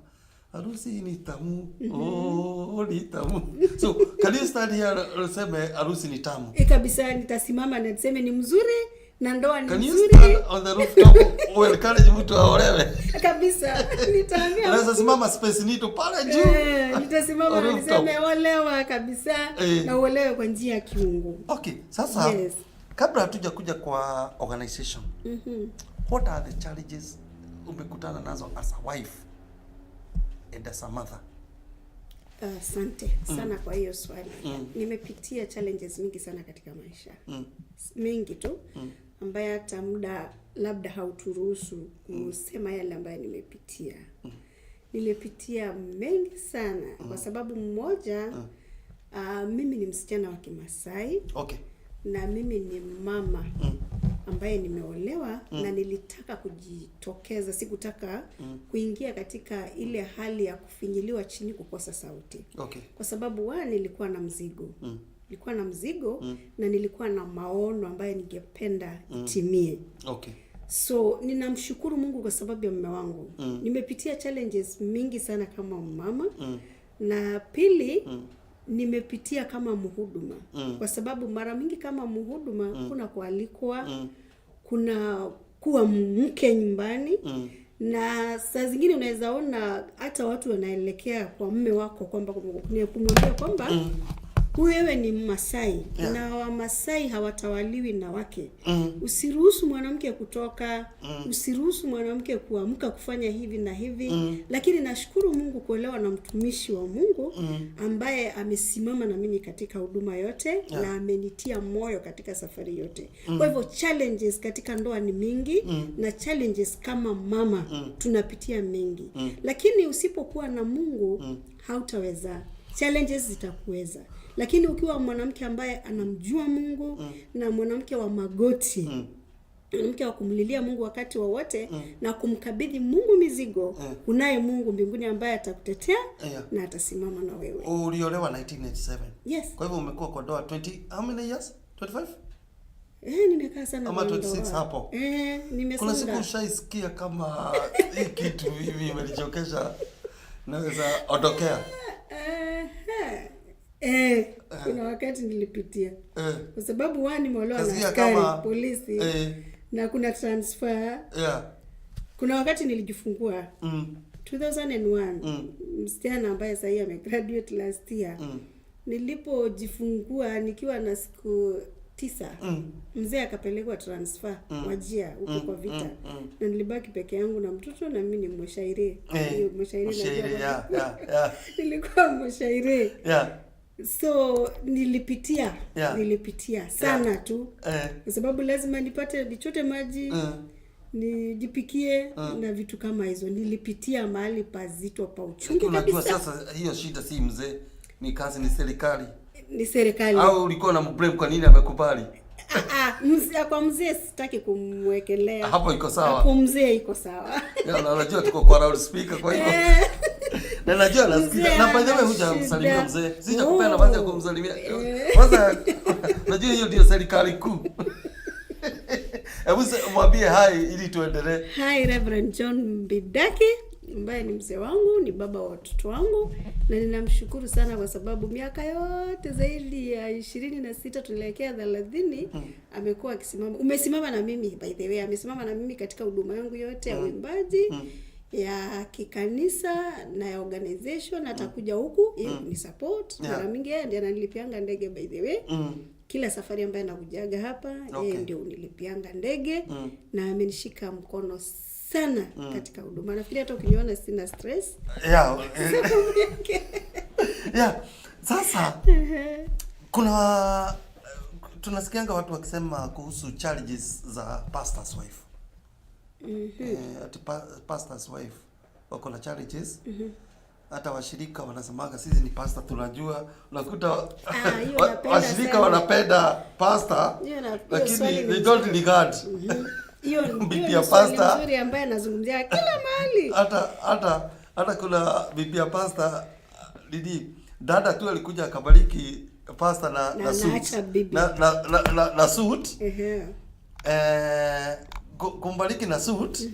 harusi ni tamu, oh ni tamu. So can you stand here useme harusi ni tamu? E, kabisa, nitasimama na niseme ni mzuri na ndoa ni Can you mzuri. stand on the rooftop uencourage mtu aolewe? Kabisa, nitaambia Unaweza simama Space Needle pale juu. Eh, nitasimama na Rooftop. niseme olewa kabisa na uolewe kwa njia ya kiungu. Okay, sasa kabla hatuja kuja kwa organization, what are the challenges umekutana nazo as a wife and as a mother? Asante sana kwa hiyo swali. Nimepitia challenges mingi sana katika maisha, mengi tu, ambaye hata muda labda hauturuhusu kusema yale ambayo nimepitia. Nimepitia mengi sana kwa sababu mmoja, mimi ni msichana wa Kimasai na mimi ni mama ambaye nimeolewa na nilitaka kujitokeza, sikutaka kuingia katika ile hali ya kufinyiliwa chini, kukosa sauti, kwa sababu nilikuwa na mzigo, nilikuwa na mzigo na nilikuwa na maono ambayo ningependa itimie. So ninamshukuru Mungu kwa sababu ya mume wangu. Nimepitia challenges mingi sana kama mama, na pili, nimepitia kama mhuduma, kwa sababu mara mingi kama mhuduma kuna kualikwa, kuna kuwa mke nyumbani, na saa zingine unaweza ona hata watu wanaelekea kwa mume wako kwamba kumwambia kwamba Wewe ni Mmasai na Wamasai hawatawaliwi na wake. Usiruhusu mwanamke kutoka, usiruhusu mwanamke kuamka kufanya hivi na hivi. Lakini nashukuru Mungu kuolewa na mtumishi wa Mungu ambaye amesimama na mimi katika huduma yote na amenitia moyo katika safari yote. Kwa hivyo challenges katika ndoa ni mingi na challenges kama mama tunapitia mengi, lakini usipokuwa na Mungu hautaweza, challenges zitakuweza. Lakini ukiwa mwanamke ambaye anamjua Mungu na mwanamke wa magoti, mwanamke wa kumlilia Mungu wakati wowote na kumkabidhi Mungu mizigo, unaye Mungu mbinguni ambaye atakutetea na atasimama na wewe. Uliolewa 1987. Yes. Kwa hivyo umekuwa kwa ndoa 20, how many years? 25? Eh, nimekaa sana Ama kwa 26 ndoa. hapo. Eh, Kuna nimesonga. siku ushaisikia kama hii kitu hivi imenichokesha, naweza ondokea? Eh, kuna wakati nilipitia kwa sababu nimeolewa na Kasikia askari polisi na kuna transfer. Kuna wakati nilijifungua 2001, msichana ambaye sahii amegraduate last year. Nilipojifungua nikiwa na siku 9, mzee akapelekwa transfer Wajir huko kwa vita, na nilibaki peke yangu na mtoto, na mimi ni mshairi. Hiyo mshairi Mshairi, najua. Nilikuwa mshairi. So nilipitia nilipitia sana tu kwa sababu lazima nipate, nichote maji, nijipikie na vitu kama hizo. Nilipitia mahali pazito pa uchungu Lakini unajua kabisa. sasa hiyo shida si mzee, ni kazi, ni serikali. Ni serikali. Au ulikuwa na mblame kwa nini amekubali? Ah, ah, kwa mzee sitaki kumwekelea. Hapo iko sawa. Hapo mzee iko sawa. Yeah, na unajua tuko kwa loudspeaker, kwa hivyo na najua nasikiza. Mzee Na by the way hana hujamsalimia shida. mzee. Sijakupea nafasi ya kumsalimia. Eh. Kwanza unajua hiyo ndio serikali kuu. Hebu mwambie hi ili tuendelee. Hi Reverend John Mbidaki ambaye ni mzee wangu, ni baba wa watoto wangu, na ninamshukuru sana kwa sababu miaka yote zaidi ya 26, tunaelekea 30, amekuwa akisimama, umesimama na mimi, by the way, amesimama na mimi katika huduma yangu yote ya uimbaji, ya kikanisa na ya organization. Atakuja huku ili kunisupport. Mara mingi yeye ndiye ananilipianga ndege, by the way. Kila safari ambaye anakujaga hapa, yeye ndio unilipianga ndege na amenishika mkono sana katika huduma. Nafikiri hata ukiniona sina stress. Sababu yake. Yeah. Sasa kuna, tunasikianga watu wakisema kuhusu challenges za pastor's wife. Ati pastor's wife wako na challenges. Hata washirika wanasemaga sisi ni pastor tunajua. Unakuta Ah, hiyo napenda washirika sana. wanapenda pastor Hiyo lakini swali ni they don't regard. Hiyo Bibi hiyo ya ni swali pastor. nzuri ambaye anazungumzia kila mahali. Hata kuna bibi ya pastor, nini, dada tu alikuja akabariki pastor na Na na suit. anaacha bibi. Na suit. Kumbariki na suit,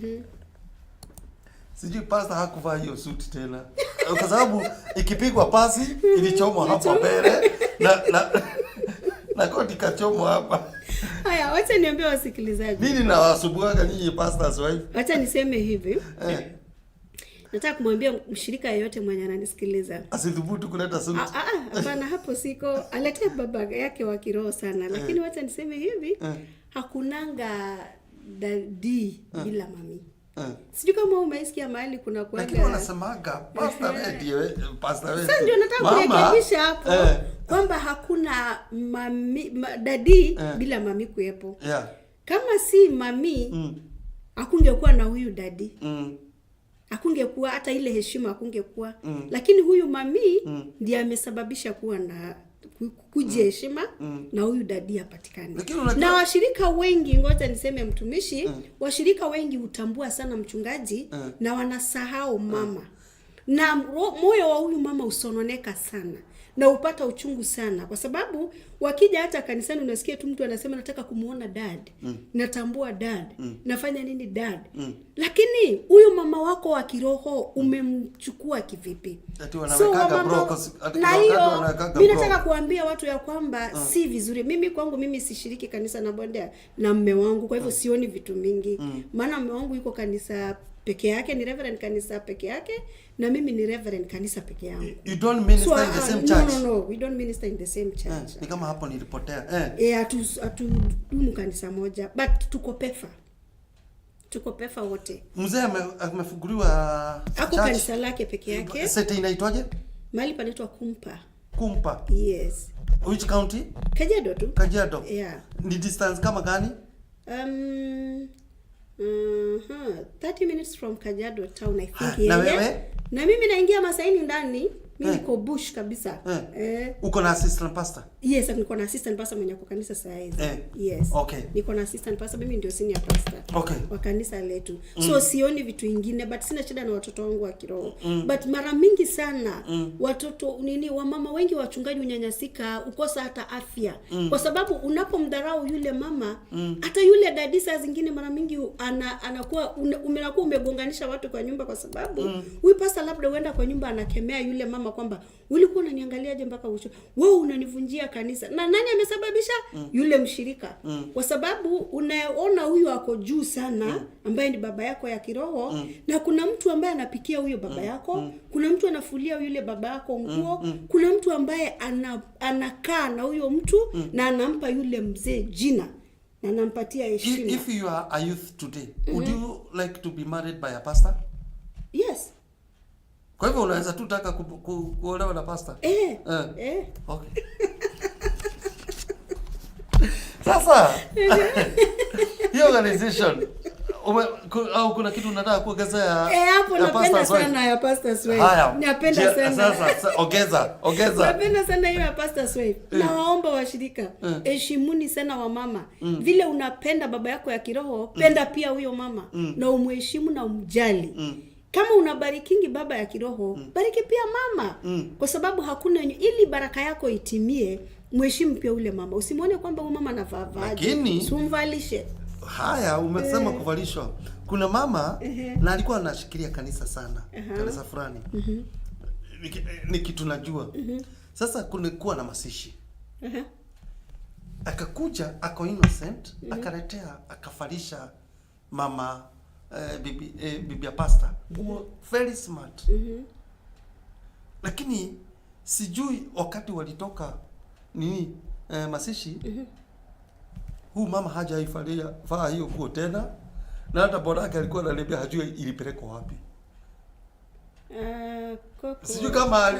sijui pastor hakuvaa hiyo suit tena kwa sababu ikipigwa pasi ilichomwa hapa mbele na koti ikachomwa hapa. Haya, wacha niambie wasikilizaji. Mimi nawasumbuaga nyinyi pastors wife. Wacha niseme hivi. Nataka kumwambia mshirika yeyote mwenye ananisikiliza Asithubutu kuleta suit. Ah, ah, hapana, hapo siko. Aletee baba yake wa kiroho sana, lakini wacha niseme hivi, hakunanga daddy bila mummy. Sijui kama umeisikia mahali kuna Lakini kuaga. wanasemaga pastor wewe ndiye pastor wetu. Sasa ndio nataka kurekebisha hapo kwamba hakuna mummy, daddy bila mummy kuwepo. Kama si mummy, hakungekuwa na huyu daddy. Hakungekuwa hata ile heshima, hakungekuwa. Lakini huyu mummy ndiye amesababisha kuwa na kuje heshima na huyu daddy hapatikani. Lakini unajua- Na washirika wengi, ngoja niseme mtumishi, washirika wengi hutambua sana mchungaji na wanasahau mama, na moyo wa huyu mama usononeka sana na upata uchungu sana, kwa sababu wakija hata kanisani unasikia tu mtu anasema, "Nataka kumuona dad, natambua dad, nafanya nini dad." Lakini huyu mama wako wa kiroho umemchukua kivipi? Ati wanawekaga bro, ati Na kuna hiyo wakati wanawekaga mi bro. nataka kuambia watu ya kwamba si vizuri. Mimi kwangu mimi sishiriki kanisa na bondea na mme wangu, kwa hivyo sioni vitu mingi, maana mme wangu yuko kanisa peke yake, ni reverend kanisa peke yake, na mimi ni reverend kanisa peke yangu. You don't minister So, in the same no, church? No, we don't minister in the same church. Ni kama hapo nilipotea. Eh, hatudumu kanisa moja, but tuko PEFA, tuko PEFA wote. Mzee amefunguliwa Ako church. kanisa lake peke yake. Sete inaitwaje? Mahali panaitwa Kumpa. Kumpa. Yes. Which county? Kajiado tu. Kajiado. Yeah. Ni distance kama gani? 30 minutes from Kajiado town, I think. Na Yeye. wewe? Na mimi naingia Masaini ndani, mi Eh. niko bush kabisa. Eh. Eh. Uko na assistant pastor? Yes, niko na assistant pastor mwenye ako kanisa saa hizi. Eh. Yes. Okay. Niko na assistant pastor, mimi ndio senior pastor wa kanisa letu. So sioni vitu ingine, but sina shida na watoto wangu wa kiroho. But mara mingi sana watoto nini, wamama wengi wachungaji unyanyasika, ukosa hata afya. Kwa sababu unapomdharau yule mama, hata yule daddy saa zingine mara mingi anakuwa umenakuwa umegonganisha watu kwa nyumba, kwa sababu huyu pastor labda huenda kwa nyumba anakemea yule mama kwamba ulikuwa unaniangaliaje mpaka usho, wewe unanivunjia kanisa. Na nani amesababisha? Yule mshirika. Kwa sababu unaona huyu ako juu sana, ambaye ni baba yako ya kiroho, na kuna mtu ambaye anapikia huyo baba yako, kuna mtu anafulia yule baba yako nguo, kuna mtu ambaye anakaa na huyo mtu na anampa yule mzee jina na anampatia heshima. If you are a youth today, would you like to be married by a pastor? Yes. Kwa hivyo unaweza tu taka kuolewa na pastor? Eh. Eh. Eh. Okay. Sasa hiyo organization au kuna kitu unataka kuongeza ya Eh, hapo ya napenda pastor's wife? sana ya pastor's wife. Haya. Napenda sana. Sasa ongeza, ongeza. Napenda sana hiyo ya pastor's wife. Nawaomba washirika, heshimuni sana wamama. Vile unapenda baba yako ya kiroho, penda pia huyo mama na umheshimu na umjali. Kama unabarikingi baba ya kiroho, bariki pia mama. Kwa sababu hakuna, ili baraka yako itimie, mheshimu pia ule mama. Usimwone kwamba huyu mama anavaa vaje. Lakini- Simvalishe. Haya, umesema kuvalishwa. Kuna mama na alikuwa anashikilia kanisa sana, kanisa fulani. Ni kitu najua. Sasa kulikuwa na masishi. Akakuja ako innocent, akaletea, akavalisha mama, bibi ya pastor nguo very smart. Lakini sijui wakati walitoka nini, masishi, huu mama hajaivalia vaa hiyo nguo tena, na hata bwana yake alikuwa ananiambia hajui ilipelekwa wapi. Koko, Sijui kama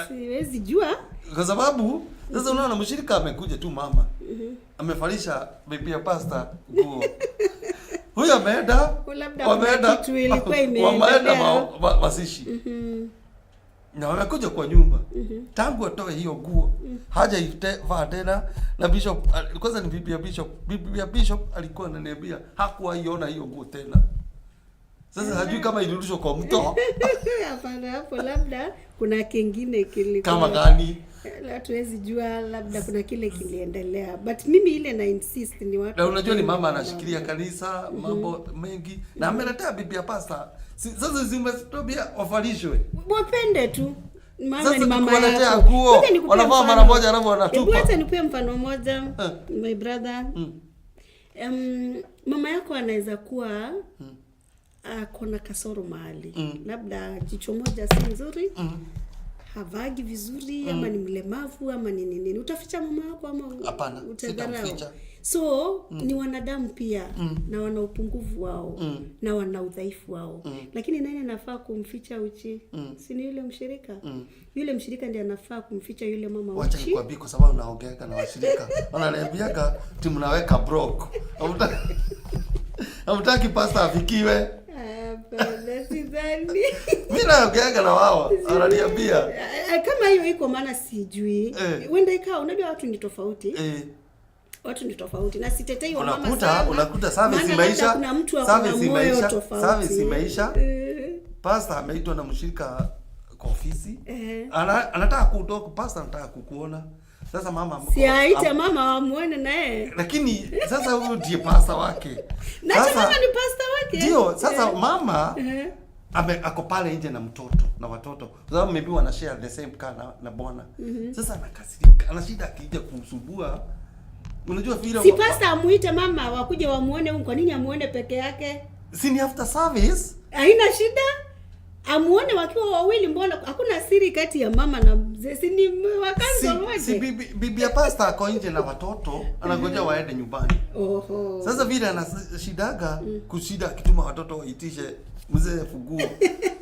siwezi jua. Kwa sababu sasa unaona mshirika amekuja tu, mama amevalisha bibi ya pastor nguo, huyo ameenda, Labda wameenda kuna kitu ilikuwa imeendelea. wameenda masishi na wamekuja kwa nyumba. Tangu atoe hiyo nguo hajaivaa tena. Na bishop, kwanza ni bibi ya bishop, bibi ya bishop alikuwa ananiambia hakuwaiona hiyo nguo tena. Sasa hajui kama ilirudishwa kwa mto. Hapana, hapo labda kuna kingine kilikuwa. Kama gani? Hatuwezi jua, labda kuna kile kiliendelea, but mimi ile na insist ni watu Na unajua ni mama anashikilia kanisa, mambo mengi, na ameletea bibi ya pastor. Sasa zimetobia wavalishwe. Wapende tu. Mama Sasa ni mama tukiwaletea yako. nguo, Ngoja nikupe wanavaa mfano. mara moja alafu wanatupa. Hebu acha nikupe mfano moja, Eh. my brother. Mama yako anaweza kuwa ako na kasoro mahali, labda jicho moja si nzuri, havagi vizuri, ama ni mlemavu, ama ni nini nini. Utaficha mama yako ama Hapana, utadharau? sitamficha. So ni wanadamu pia, na wana upungufu wao na wana udhaifu wao, lakini nani anafaa kumficha uchi? Si ni yule mshirika? Yule mshirika ndiye anafaa kumficha yule mama Wacha uchi. nikwambie, kwa sababu naongeaga na washirika, wananiambiaga timu naweka block. Hamtaki pastor afikiwe. Hapana, sidhani. Mimi naongeaga na wao, wananiambia. Kama hiyo iko, maana sijui, huenda ikawa, unajua watu ni tofauti. Watu ni tofauti, na sitetei wamama sana, Unakuta service maana labda imeisha, kuna mtu ako na service moyo imeisha, tofauti. service imeisha. Pastor ameitwa na mshirika kwa ofisi. Anataka kutoka, pastor anataka kukuona. Sasa mama Si aite mama wamuone naye. Lakini sasa huyu ndiye pastor wake. Na Sasa mama ni pastor wake. ndio, sasa mama ako pale nje na mtoto na watoto, kwa sababu maybe wana share the same car na bwana. Sasa anakasirika, ana shida akija kumsumbua. Unajua vile Si pastor amuite mama wakuje wamuone huyu, kwa nini amuone peke yake? Si ni after service? Haina shida, amuone wakiwa wawili. Mbona hakuna siri kati ya mama na mzee? Si ni wakazi Si wote? bibi ya pastor ako nje na watoto, anangoja waende nyumbani. Oho. Sasa vile anashidaga kushida akituma watoto waitishe mzee funguo.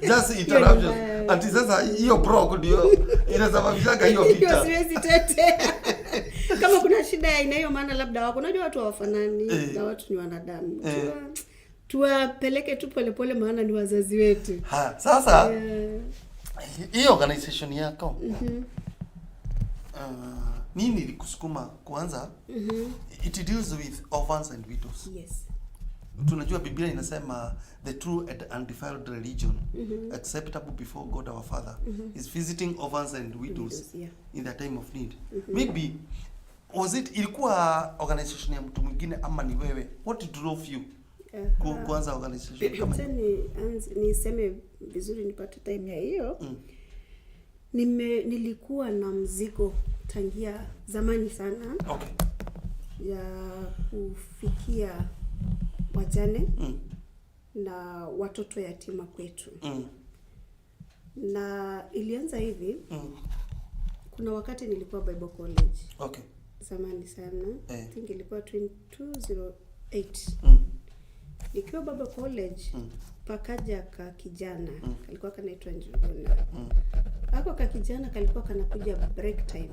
Just interruption. Mbaya. Ati sasa hiyo broke ndio inasababishaga hiyo Hiyo vita. siwezi tetea. Kama kuna shida ya aina hiyo, maana labda wako, unajua watu hawafanani na watu ni wanadamu. Tuwapeleke tu polepole, maana ni wazazi wetu. Ha, sasa hii organization yako, nini ilikusukuma kuanza? It deals with orphans and widows. Yes. Tunajua Biblia inasema the true and undefiled religion acceptable before God our Father is visiting orphans and widows Widows, yeah. in their time of need. Maybe was it, ilikuwa organization ya mtu mwingine ama ni wewe? What drove you kuanza organization kama Acha hiyo? niseme vizuri nipate time ya hiyo. Nilikuwa na mzigo tangia zamani sana ya kufikia wajane na watoto yatima kwetu. Na ilianza hivi. Kuna wakati nilikuwa Bible College zamani sana. I think ilikuwa 2008. Nikiwa Bible College, pakaja ka kijana kalikuwa kanaitwa Njuguna. Ako ka kijana kalikuwa kanakuja break time.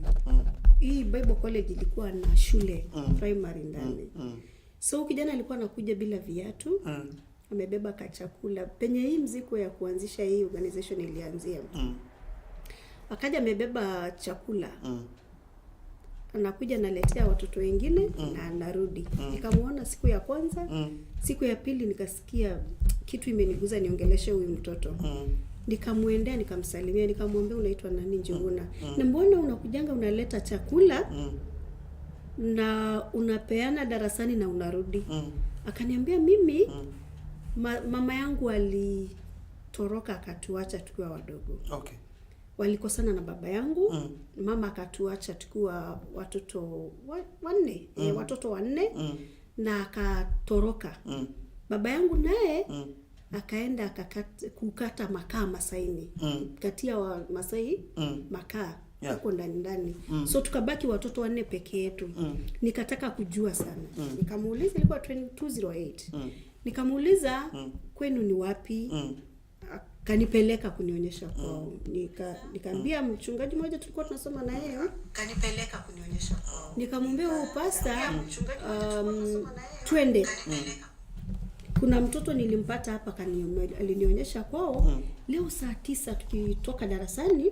Hii Bible College ilikuwa na shule primary ndani. So kijana alikuwa anakuja bila viatu, amebeba kachakula. Penye hii mzigo ya kuanzisha hii organization ilianzia. Akaja amebeba chakula, anakuja analetea watoto wengine na anarudi. Nikamuona siku ya kwanza, siku ya pili nikasikia kitu imeniguza niongeleshe huyu mtoto. Nikamwendea, nikamsalimia, nikamwambia, "Unaitwa nani?" "Njuguna." "Na mbona unakujanga unaleta chakula na unapeana darasani na unarudi?" Akaniambia, "Mimi mama yangu alitoroka akatuacha tukiwa wadogo. Walikosana na baba yangu, mama akatuacha tukiwa watoto wanne, watoto wanne, na akatoroka. Baba yangu naye akaenda kukata makaa Masaini, katia wa Masai makaa huko ndani ndani. So tukabaki watoto wanne peke yetu. Nikataka kujua sana, nikamuuliza, ilikuwa 2008, nikamuuliza, 'Kwenu ni wapi?' Akanipeleka kunionyesha kwao. Nikaambia mchungaji mmoja tulikuwa tunasoma na yeye, Kanipeleka kunionyesha kwao. Nikamwambia huyu pasta, twende, kuna mtoto nilimpata hapa, alinionyesha kwao. Leo saa 9 tukitoka darasani,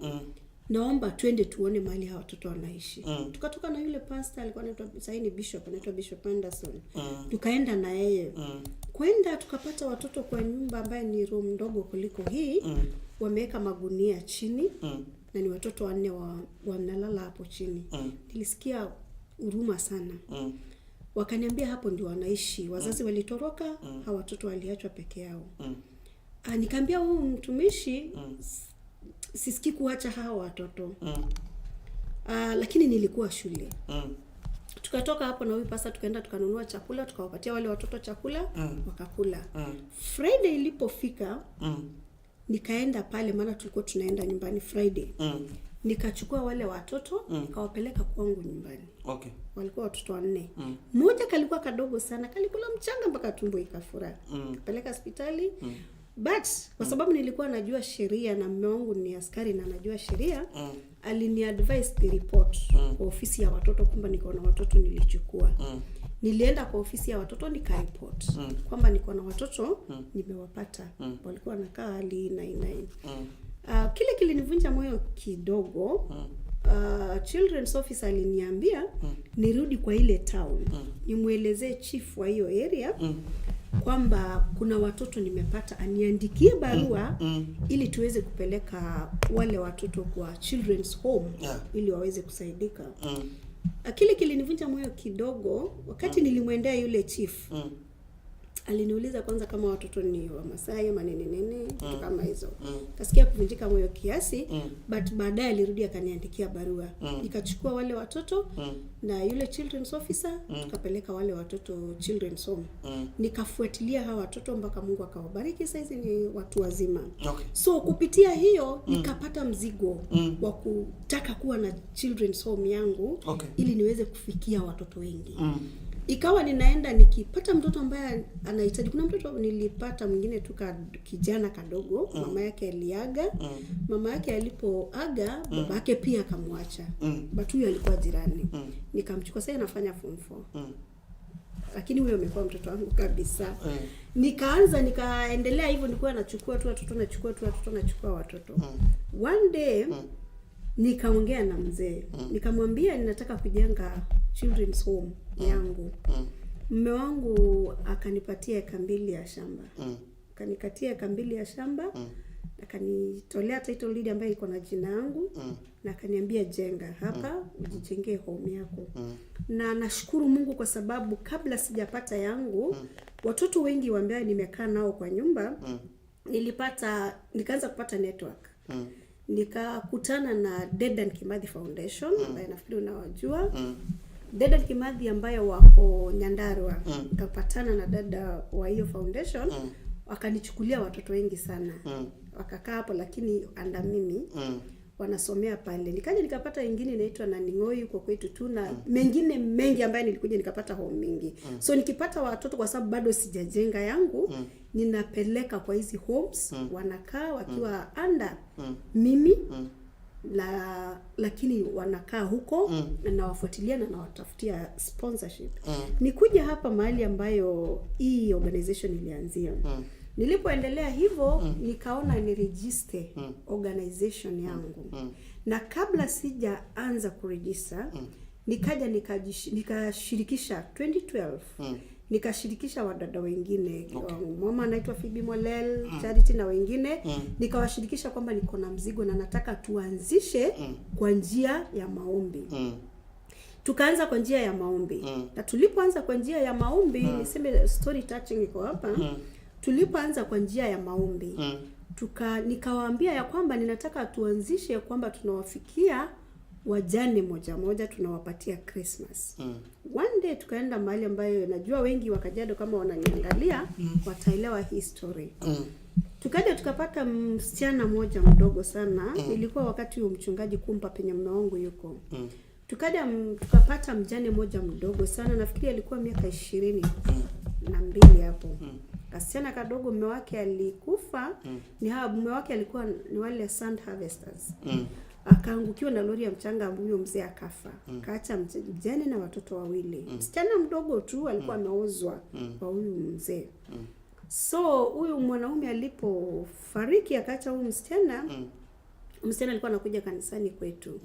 naomba twende tuone mahali hawa watoto wanaishi." Tukatoka na yule pastor, alikuwa anaitwa, sahii ni bishop, anaitwa Bishop Anderson. Tukaenda na yeye. Kwenda tukapata watoto kwa nyumba ambaye ni room ndogo kuliko hii, wameweka magunia chini na ni watoto wanne wanalala hapo chini. Nilisikia huruma sana. Wakaniambia hapo ndio wanaishi, wazazi walitoroka, hawa watoto waliachwa peke yao. Ah, nikaambia huyu mtumishi, sisikii kuacha hawa watoto. Ah, lakini nilikuwa shule. Tukatoka hapo na huyu pasta, tukaenda tukanunua chakula, tukawapatia wale watoto chakula, wakakula. Friday ilipofika, nikaenda pale, maana tulikuwa tunaenda nyumbani Friday. Nikachukua wale watoto, nikawapeleka kwangu nyumbani. Walikuwa watoto wanne. Mmoja kalikuwa kadogo sana, kalikula mchanga mpaka tumbo ikafura. Kapeleka hospitali. But kwa sababu nilikuwa najua sheria na mume wangu ni askari na anajua sheria, aliniadvise ni report kwa ofisi ya watoto kwamba niko na watoto nilichukua. Nilienda kwa ofisi ya watoto nikaripot kwamba niko na watoto nimewapata, walikuwa wanakaa hali 99. Kile kilinivunja moyo kidogo, children's officer aliniambia nirudi kwa ile town, nimwelezee chief wa hiyo area kwamba kuna watoto nimepata, aniandikie barua ili tuweze kupeleka wale watoto kwa children's home ili waweze kusaidika. Kile kilinivunja moyo kidogo, wakati nilimwendea yule chief, Aliniuliza kwanza kama watoto ni wa Masai ama nini nini, vitu kama hizo. Kasikia kuvunjika moyo kiasi, but baadaye alirudi akaniandikia barua. Nikachukua wale watoto na yule children's officer, tukapeleka wale watoto children's home. Nikafuatilia hawa watoto mpaka Mungu akawabariki, saizi ni watu wazima. So kupitia hiyo nikapata mzigo wa kutaka kuwa na children's home yangu ili niweze kufikia watoto wengi. Ikawa ninaenda nikipata mtoto ambaye anahitaji. Kuna mtoto nilipata mwingine tu kijana kadogo, mama yake aliaga. Mama yake alipoaga, baba yake pia akamwacha, but huyo alikuwa jirani. Nikamchukua, sasa anafanya form 4, lakini huyo amekuwa mtoto wangu kabisa. Nikaanza, nikaendelea hivyo, nilikuwa nachukua tu watoto, nachukua tu watoto, nachukua watoto. One day nikaongea na mzee, nikamwambia ninataka kujenga children's home yangu. Mume wangu akanipatia eka 2 ya shamba. Akanikatia eka 2 ya shamba, akanitolea title deed ambayo iko na jina yangu, na akaniambia, "Jenga hapa, ujijengee home yako." Na nashukuru Mungu kwa sababu kabla sijapata yangu, watoto wengi ambayo nimekaa nao kwa nyumba, nilipata, nikaanza kupata network. Nikakutana na Dedan Kimathi Foundation, ambaye nafikiri unawajua. Dedan Kimathi ambayo wako Nyandarua. Nikapatana na dada wa hiyo foundation, wakanichukulia watoto wengi sana, wakakaa hapo, lakini under mimi wanasomea pale. Nikaja nikapata ingine inaitwa Naning'oi huko kwetu tu, na mengine mengi ambayo nilikuja nikapata home mingi. So nikipata watoto, kwa sababu bado sijajenga yangu, ninapeleka kwa hizi homes, wanakaa wakiwa under mimi na lakini wanakaa huko na nawafuatilia na nawatafutia sponsorship. Nikuja hapa mahali ambayo hii organization ilianzia. Nilipoendelea hivyo, nikaona ni register organization yangu, na kabla sijaanza kuregister, nikaja nikashirikisha 2012, nikashirikisha wadada wengine. Mama anaitwa Phoebe Molel, Charity na wengine, nikawashirikisha kwamba niko na mzigo na nataka tuanzishe kwa njia ya maombi. Tukaanza kwa njia ya maombi, na tulipoanza kwa njia ya maombi, niseme story touching iko hapa. Tulipoanza kwa njia ya maombi, nikawaambia ya kwamba ninataka tuanzishe kwamba tunawafikia wajane moja moja, tunawapatia Christmas. One day tukaenda mahali ambayo najua wengi wa Kajiado kama wananiangalia wataelewa hii story. Tukaja tukapata msichana mmoja mdogo sana. Ilikuwa wakati huo mchungaji kumpa penye mume wangu yuko. Tukaja tukapata mjane mmoja mdogo sana, nafikiri alikuwa miaka 22 hapo. Kasichana kadogo, mume wake alikufa. Ni hawa mume wake alikuwa ni wale sand harvesters. Akaangukiwa na lori ya mchanga, huyo mzee akafa. Kaacha mjane na watoto wawili. Msichana mdogo tu alikuwa ameozwa kwa huyu mzee. So huyu mwanaume alipofariki akaacha huyu msichana, msichana alikuwa anakuja kanisani kwetu.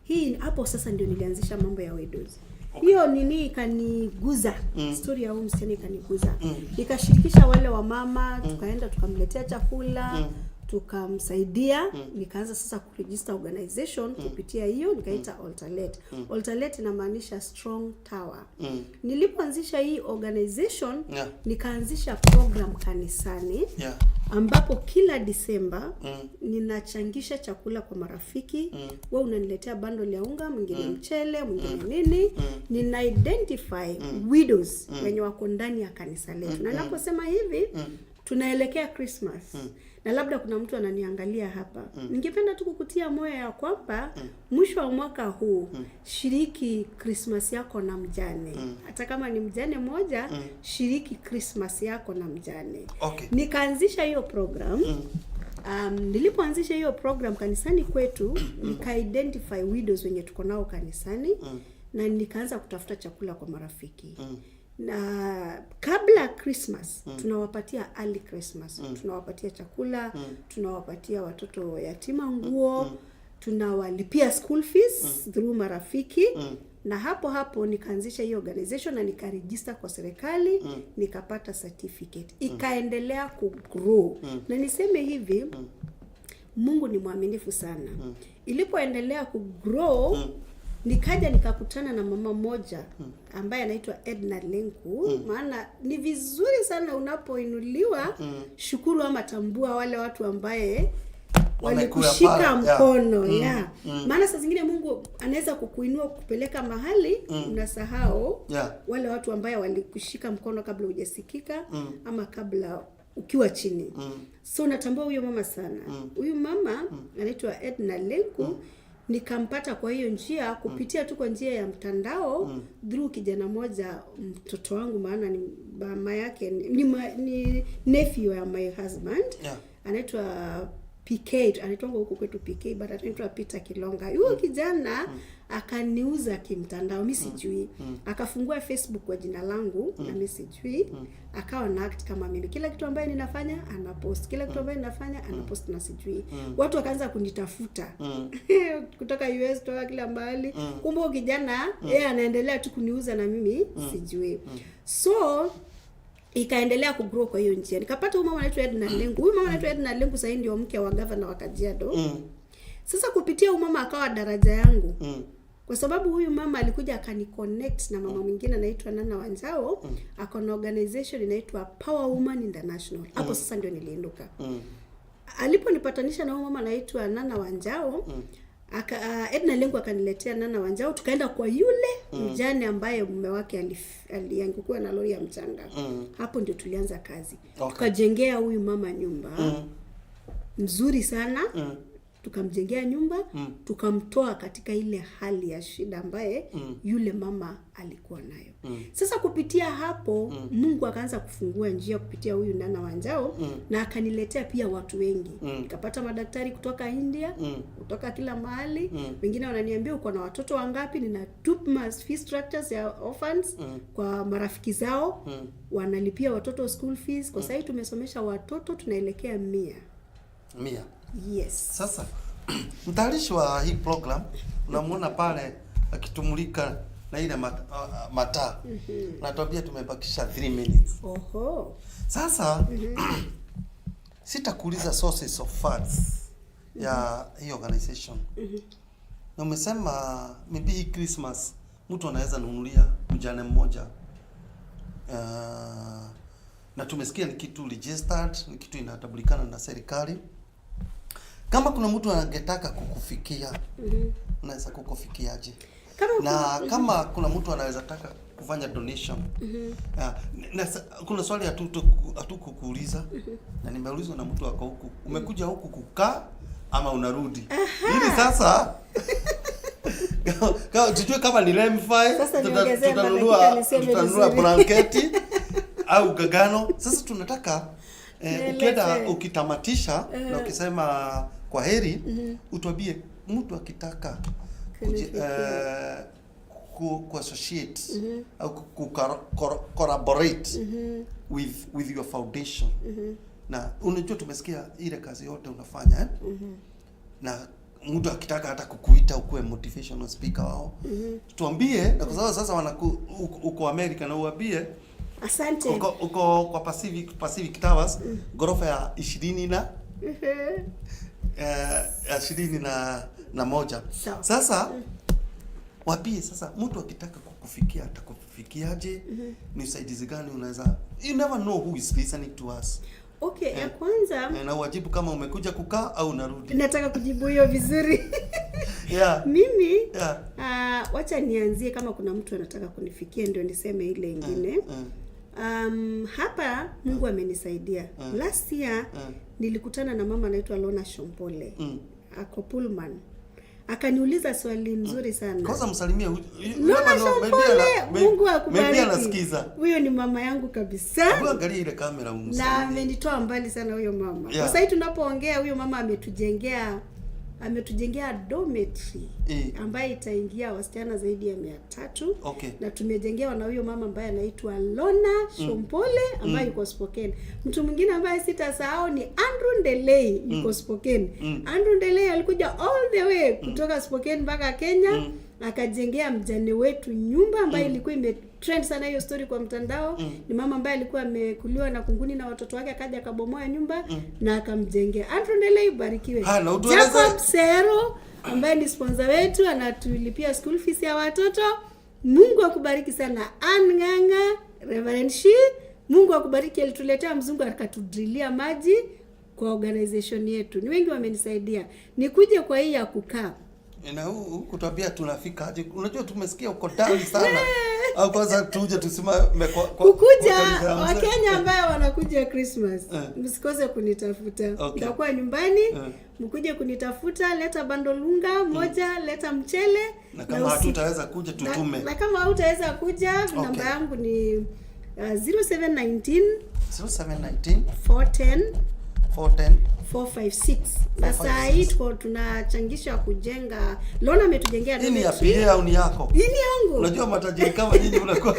Hii hapo sasa ndio nilianzisha mambo ya widows. Hiyo nini ikaniguza, story ya huyu msichana ikaniguza. Nikashirikisha wale wamama, tukaenda tukamletea chakula, tukamsaidia. Nikaanza sasa kuregister organization kupitia hiyo, nikaita Altalet. Altalet inamaanisha strong tower. Nilipoanzisha hii organization, nikaanzisha program kanisani ambapo kila Disemba ninachangisha chakula kwa marafiki. We unaniletea bundle ya unga, mwingine mchele, mwingine nini. Nina identify widows wenye wako ndani ya kanisa letu, na naposema hivi, tunaelekea Christmas na labda kuna mtu ananiangalia hapa, ningependa tu kukutia moyo ya kwamba mwisho wa mwaka huu shiriki Christmas yako na mjane. Hata kama ni mjane mmoja, shiriki Christmas yako na mjane. Nikaanzisha hiyo program. Nilipoanzisha hiyo program kanisani kwetu, nika identify widows wenye tuko nao kanisani na nikaanza kutafuta chakula kwa marafiki. Na kabla Christmas, tunawapatia early Christmas, tunawapatia chakula, tunawapatia watoto yatima nguo, tunawalipia school fees through marafiki. Na hapo hapo nikaanzisha hiyo organization na nikaregister kwa serikali, nikapata certificate, ikaendelea kugrow. Na niseme hivi, Mungu ni mwaminifu sana. Ilipoendelea kugrow, Nikaja nikakutana na mama mmoja ambaye anaitwa Edna Lenku. Maana ni vizuri sana unapoinuliwa, shukuru ama tambua wale watu ambaye Wamekuwa walikushika pale, yeah. mkono, yeah. Maana saa zingine Mungu anaweza kukuinua, kukupeleka mahali, unasahau wale watu ambaye walikushika mkono kabla hujasikika ama kabla ukiwa chini. So natambua huyo mama sana. Huyu mama anaitwa Edna Lenku. Nikampata kwa hiyo njia, kupitia tu kwa njia ya mtandao, through kijana moja, mtoto wangu, maana ni mama yake ni nephew ya my husband. Anaitwa PK, anaitwanga huku kwetu PK, but anaitwa Peter Kilonga. Huyo kijana akaniuza kimtandao, mi sijui. Akafungua Facebook kwa jina langu na mi sijui. Akawa na act kama mimi, kila kitu ambaye ninafanya anapost, kila kitu ambaye ninafanya anapost na sijui. Watu wakaanza kunitafuta kutoka US, kutoka kila mahali. Kumbe huyo kijana yeye anaendelea tu kuniuza na mimi sijui. So ikaendelea kugrow kwa hiyo njia, nikapata huyu mama anaitwa Edna Lengu. Huyu mama anaitwa Edna Lengu sasa ndio mke wa gavana wa Kajiado. Sasa kupitia huyu mama akawa daraja yangu, kwa sababu huyu mama alikuja akaniconnect na mama mwingine anaitwa Nana Wanjao, ako na organization inaitwa Power Woman International. Hapo sasa ndio niliinuka. Aliponipatanisha na huyu mama anaitwa Nana Wanjao, Edna Lengu akaniletea Nana Wanjao, tukaenda kwa yule mjane ambaye mume wake aliangukiwa na lori ya mchanga. Hapo ndio tulianza kazi. Tukajengea huyu mama nyumba mzuri sana. Tukamjengea nyumba, tukamtoa katika ile hali ya shida ambaye yule mama alikuwa nayo. Sasa kupitia hapo, Mungu akaanza kufungua njia kupitia huyu Nana Wanjao na akaniletea pia watu wengi. Nikapata madaktari kutoka India, kutoka kila mahali. Wengine wananiambia, "Uko na watoto wangapi?" Ninatuma fee structures ya orphans kwa marafiki zao, wanalipia watoto school fees. Kwa sahii tumesomesha watoto, tunaelekea 100. 100. Yes. Sasa mtayarishi wa hii program unamuona pale akitumulika na ile mataa. Anatuambia tumebakisha 3 minutes. Oho. Sasa sitakuuliza sources of funds ya hii organization. Na umesema maybe hii Christmas mtu anaweza nunulia mjane mmoja. Na tumesikia ni kitu registered, ni kitu inatambulikana na serikali. Kama kuna mtu angetaka kukufikia, unaweza kukufikiaje? Kama Na kama kuna mtu anaweza taka kufanya donation. Na kuna swali hatukukuuliza na nimeulizwa na mtu ako huku. Umekuja huku kukaa ama unarudi? Ili sasa tujue kama ni Lemfi, Sasa niongezee tutanunua madakika niseme tutanunua vizuri. blanketi au gagano. Sasa tunataka Nieleze. ukienda ukitamatisha na ukisema kwa heri, utuambie mtu akitaka Kunifikia. ku associate au ku collaborate with your foundation. Na unajua tumesikia ile kazi yote unafanya, eh? Na mtu akitaka hata kukuita ukuwe motivational speaker wao, tuambie, na kwa sababu sasa uko America, na uambie Asante. uko kwa Pacific Towers, ghorofa ya ishirini na 21. Sawa. Sasa wapie sasa, mtu akitaka kukufikia atakufikiaje? Ni usaidizi gani unaweza? You never know who is listening to us. Okay, ya kwanza Na uwajibu kama umekuja kukaa au unarudi. Nataka kujibu hiyo vizuri. Mimi wacha nianzie kama kuna mtu anataka kunifikia ndio niseme ile ingine. Hapa Mungu amenisaidia. Last year nilikutana na mama anaitwa Lona Shompole. Ako Pullman. Akaniuliza swali mzuri sana. Kwanza msalimie. You Lona never know, maybe Shompole, Mungu maybe akubariki. anasikiza. Huyo ni mama yangu kabisa. Hebu angalia ile kamera Na umsalimie. amenitoa mbali sana huyo mama. Yeah. Kwa sasa tunapoongea, huyo mama ametujengea dormitory ambayo itaingia wasichana zaidi ya 300. Na tumejengewa na huyo mama ambaye anaitwa Lona Shompole ambaye yuko Spokane. Mtu mwingine ambaye sitasahau ni Andrew Ndelei, yuko Spokane. Andrew Ndelei alikuja all the way kutoka Spokane mpaka Kenya, akajengea mjane wetu nyumba ambayo ilikuwa imetrend sana hiyo story kwa mtandao. Ni mama ambaye alikuwa amekuliwa na kunguni na watoto wake, akaja akabomoa nyumba na akamjengea. Andrew Ndelei, ubarikiwe. Ha, na utueleze- Jacob Sero Ambaye ni sponsor wetu, anatulipia school fees ya watoto. Mungu akubariki sana Ann Ng'ang'a, Reverend Shi. Mungu akubariki, alituletea mzungu akatudrilia maji kwa organization yetu. Ni wengi wamenisaidia. Nikuje kwa hii ya kukaa. Na huu kutuambia tunafika aje? Unajua tumesikia uko down sana. Au kwanza tuje tusimame kwa Kukuja kwa kanisa ya mzee. Wakenya ambayo wanakuja Christmas, msikose kunitafuta. Nitakuwa nyumbani, mkuje kunitafuta, leta bundle unga moja, leta mchele. Na kama hatutaweza kuja, tutume. Na kama hautaweza kuja, namba yangu ni 0719 0719 410 410 456. Na saa hii tuko tunachangisha kujenga. Lona ametujengea Hii ni ya dormitory. PA au ni yako? Hii ni yangu. Unajua matajiri kama nyinyi mnakuwa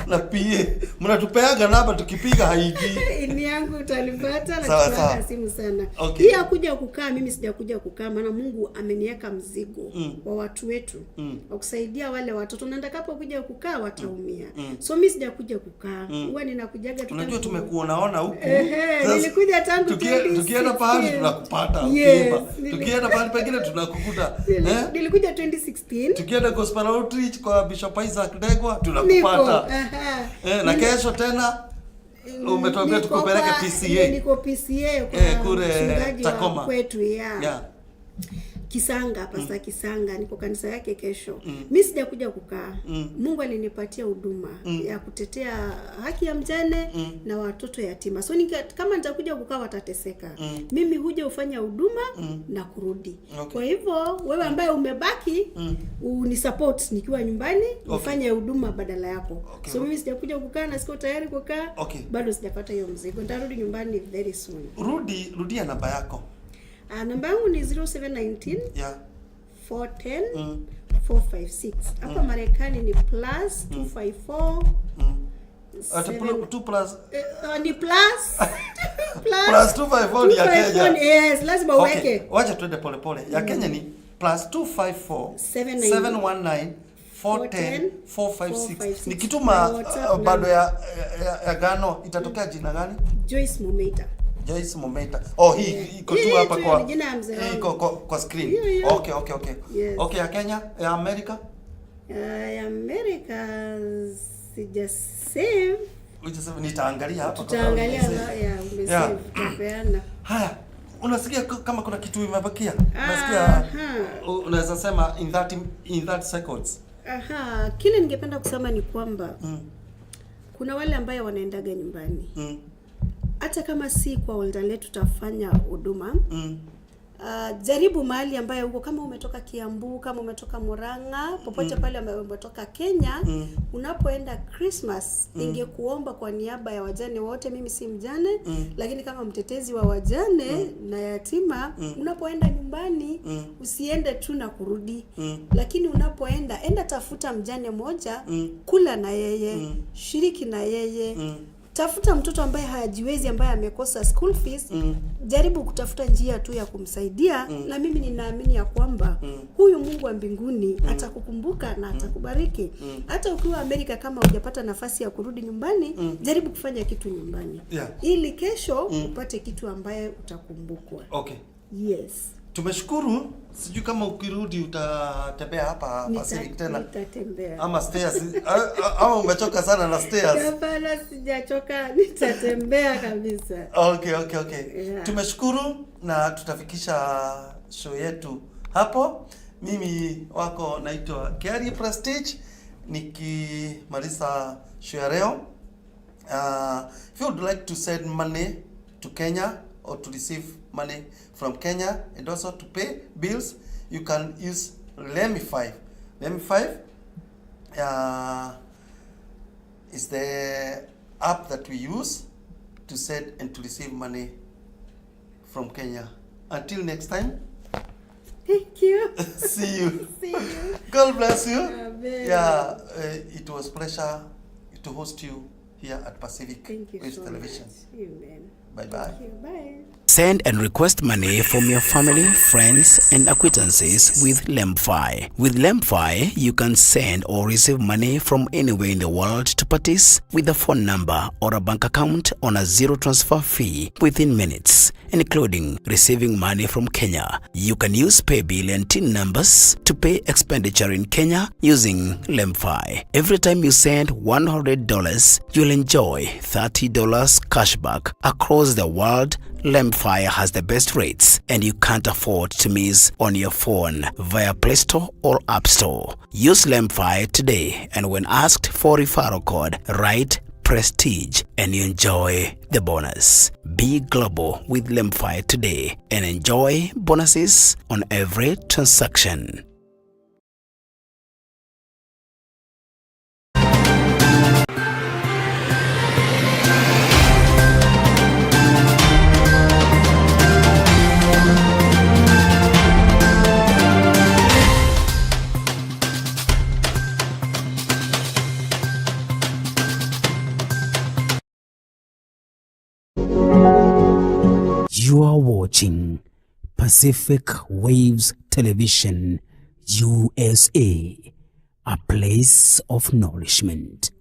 na PA. Mnatupeaga namba, tukipiga haingii. Ni yangu, utanipata na Sawa, kupiga sawa. simu sana. Okay. Hii ya kuja kukaa, mimi sijakuja kukaa, maana Mungu ameniweka mzigo wa watu wetu wa kusaidia wale watoto, na nitakapo kuja kukaa wataumia. So mimi sijakuja kukaa, huwa ninakujaga tu Unajua tumekuonaona huku. Ehe, Sasa, nilikuja tangu tukienda pahali 2016. tunakupata Yes, ukiimba. Tukienda pahali pengine tunakukuta. Eh? Nilikuja 2016. Tukienda Gospel Outreach kwa Bishop Isaac Ndegwa Niko. tunakupata. Aha. Eh, na kesho tena umetuambia Niko tukupeleke PCA. Niko PCA kwa Eh, kule mchungaji wa Tacoma. kwetu, yeah. Kisanga, Pastor Kisanga, niko kanisa yake kesho. Mi sijakuja kukaa. Mungu alinipatia huduma ya kutetea haki ya mjane na watoto yatima. So kama nitakuja kukaa watateseka. Mimi huja ufanya huduma na kurudi. Kwa hivyo wewe ambaye umebaki, unisupport nikiwa nyumbani, ufanye huduma badala yako. So mimi sijakuja kukaa na siko tayari kukaa. Bado sijapata hiyo mzigo. Nitarudi nyumbani very soon. Rudia namba yako. Namba yangu ni 0719 410 456. Hapa Marekani ni plus 254 Ati 2 plus ni plus plus Plus 254 ni ya 254. Kenya. Yes, lazima uweke. Wacha tuende polepole. Ya Kenya ni plus 254 7 719 410 456. 456. Nikituma My WhatsApp bado number. ya Gano itatokea jina gani? Joyce Mumeta. Joyce Mumeta. Oh, hii iko tu Hii hapa tu kwa ni jina ya mzee hii wangu. iko kwa screen. Hiyo, hiyo. Okay. Yes. Okay, ya Kenya, ya Amerika? Ya Amerika sija save. Ujasema nitaangalia hapa kwa Tutaangalia sababu ya umesave, tutapeana. Haya, unasikia kama kuna kitu imebakia? Unasikia Aha. unaweza sema in that seconds. Aha, kile ningependa kusema ni kwamba kuna wale ambayo wanaendaga nyumbani, hata kama si kwa altar letu tutafanya huduma. Jaribu mahali ambayo uko, kama umetoka Kiambu, kama umetoka Murang'a, popote pale ambayo umetoka Kenya, unapoenda Christmas, ningekuomba kwa niaba ya wajane wote, mimi si mjane, lakini kama mtetezi wa wajane na yatima, unapoenda nyumbani usiende tu na kurudi, lakini unapoenda, enda tafuta mjane moja, kula na yeye, shiriki na yeye, tafuta mtoto ambaye hajiwezi, ambaye amekosa school fees, jaribu kutafuta njia tu ya kumsaidia. Na mimi ninaamini ya kwamba huyu Mungu wa mbinguni atakukumbuka na atakubariki. Hata ukiwa Amerika, kama hujapata nafasi ya kurudi nyumbani, jaribu kufanya kitu nyumbani ili kesho upate kitu ambaye utakumbukwa. Yes. Tumeshukuru. Sijui kama ukirudi utatembea hapa Pacific tena Nitatembea. ama stairs ama umechoka sana na stairs? Hapana, sijachoka, nitatembea kabisa. Okay. Yeah. Tumeshukuru na tutafikisha show yetu hapo. Mimi wako naitwa Kiari Prestige nikimaliza show ya leo. If you would like to send money to Kenya or to receive money from Kenya and also to pay bills, you can use Lemfi. Lemfi is the app that we use to send and to receive money from Kenya. Until next time, Thank you. see you. See you. God bless you. Amen. Yeah, it was pleasure to host you here at Pacific Thank you Waves so Television. much. Amen. Bye. Bye bye. Bye. Send and request money from your family, friends, and acquaintances with Lemfi. With Lemfi, you can send or receive money from anywhere in the world to parties with a phone number or a bank account on a zero transfer fee within minutes, including receiving money from Kenya. You can use paybill and TIN numbers to pay expenditure in Kenya using Lemfi. Every time you send $100, you'll enjoy $30 cashback across the world. Lemfi has the best rates and you can't afford to miss on your phone via Play Store or App Store. Use Lemfi today, and when asked for referral code, write Prestige and you enjoy the bonus. Be global with Lemfi today and enjoy bonuses on every transaction. You are watching Pacific Waves Television USA, a place of nourishment.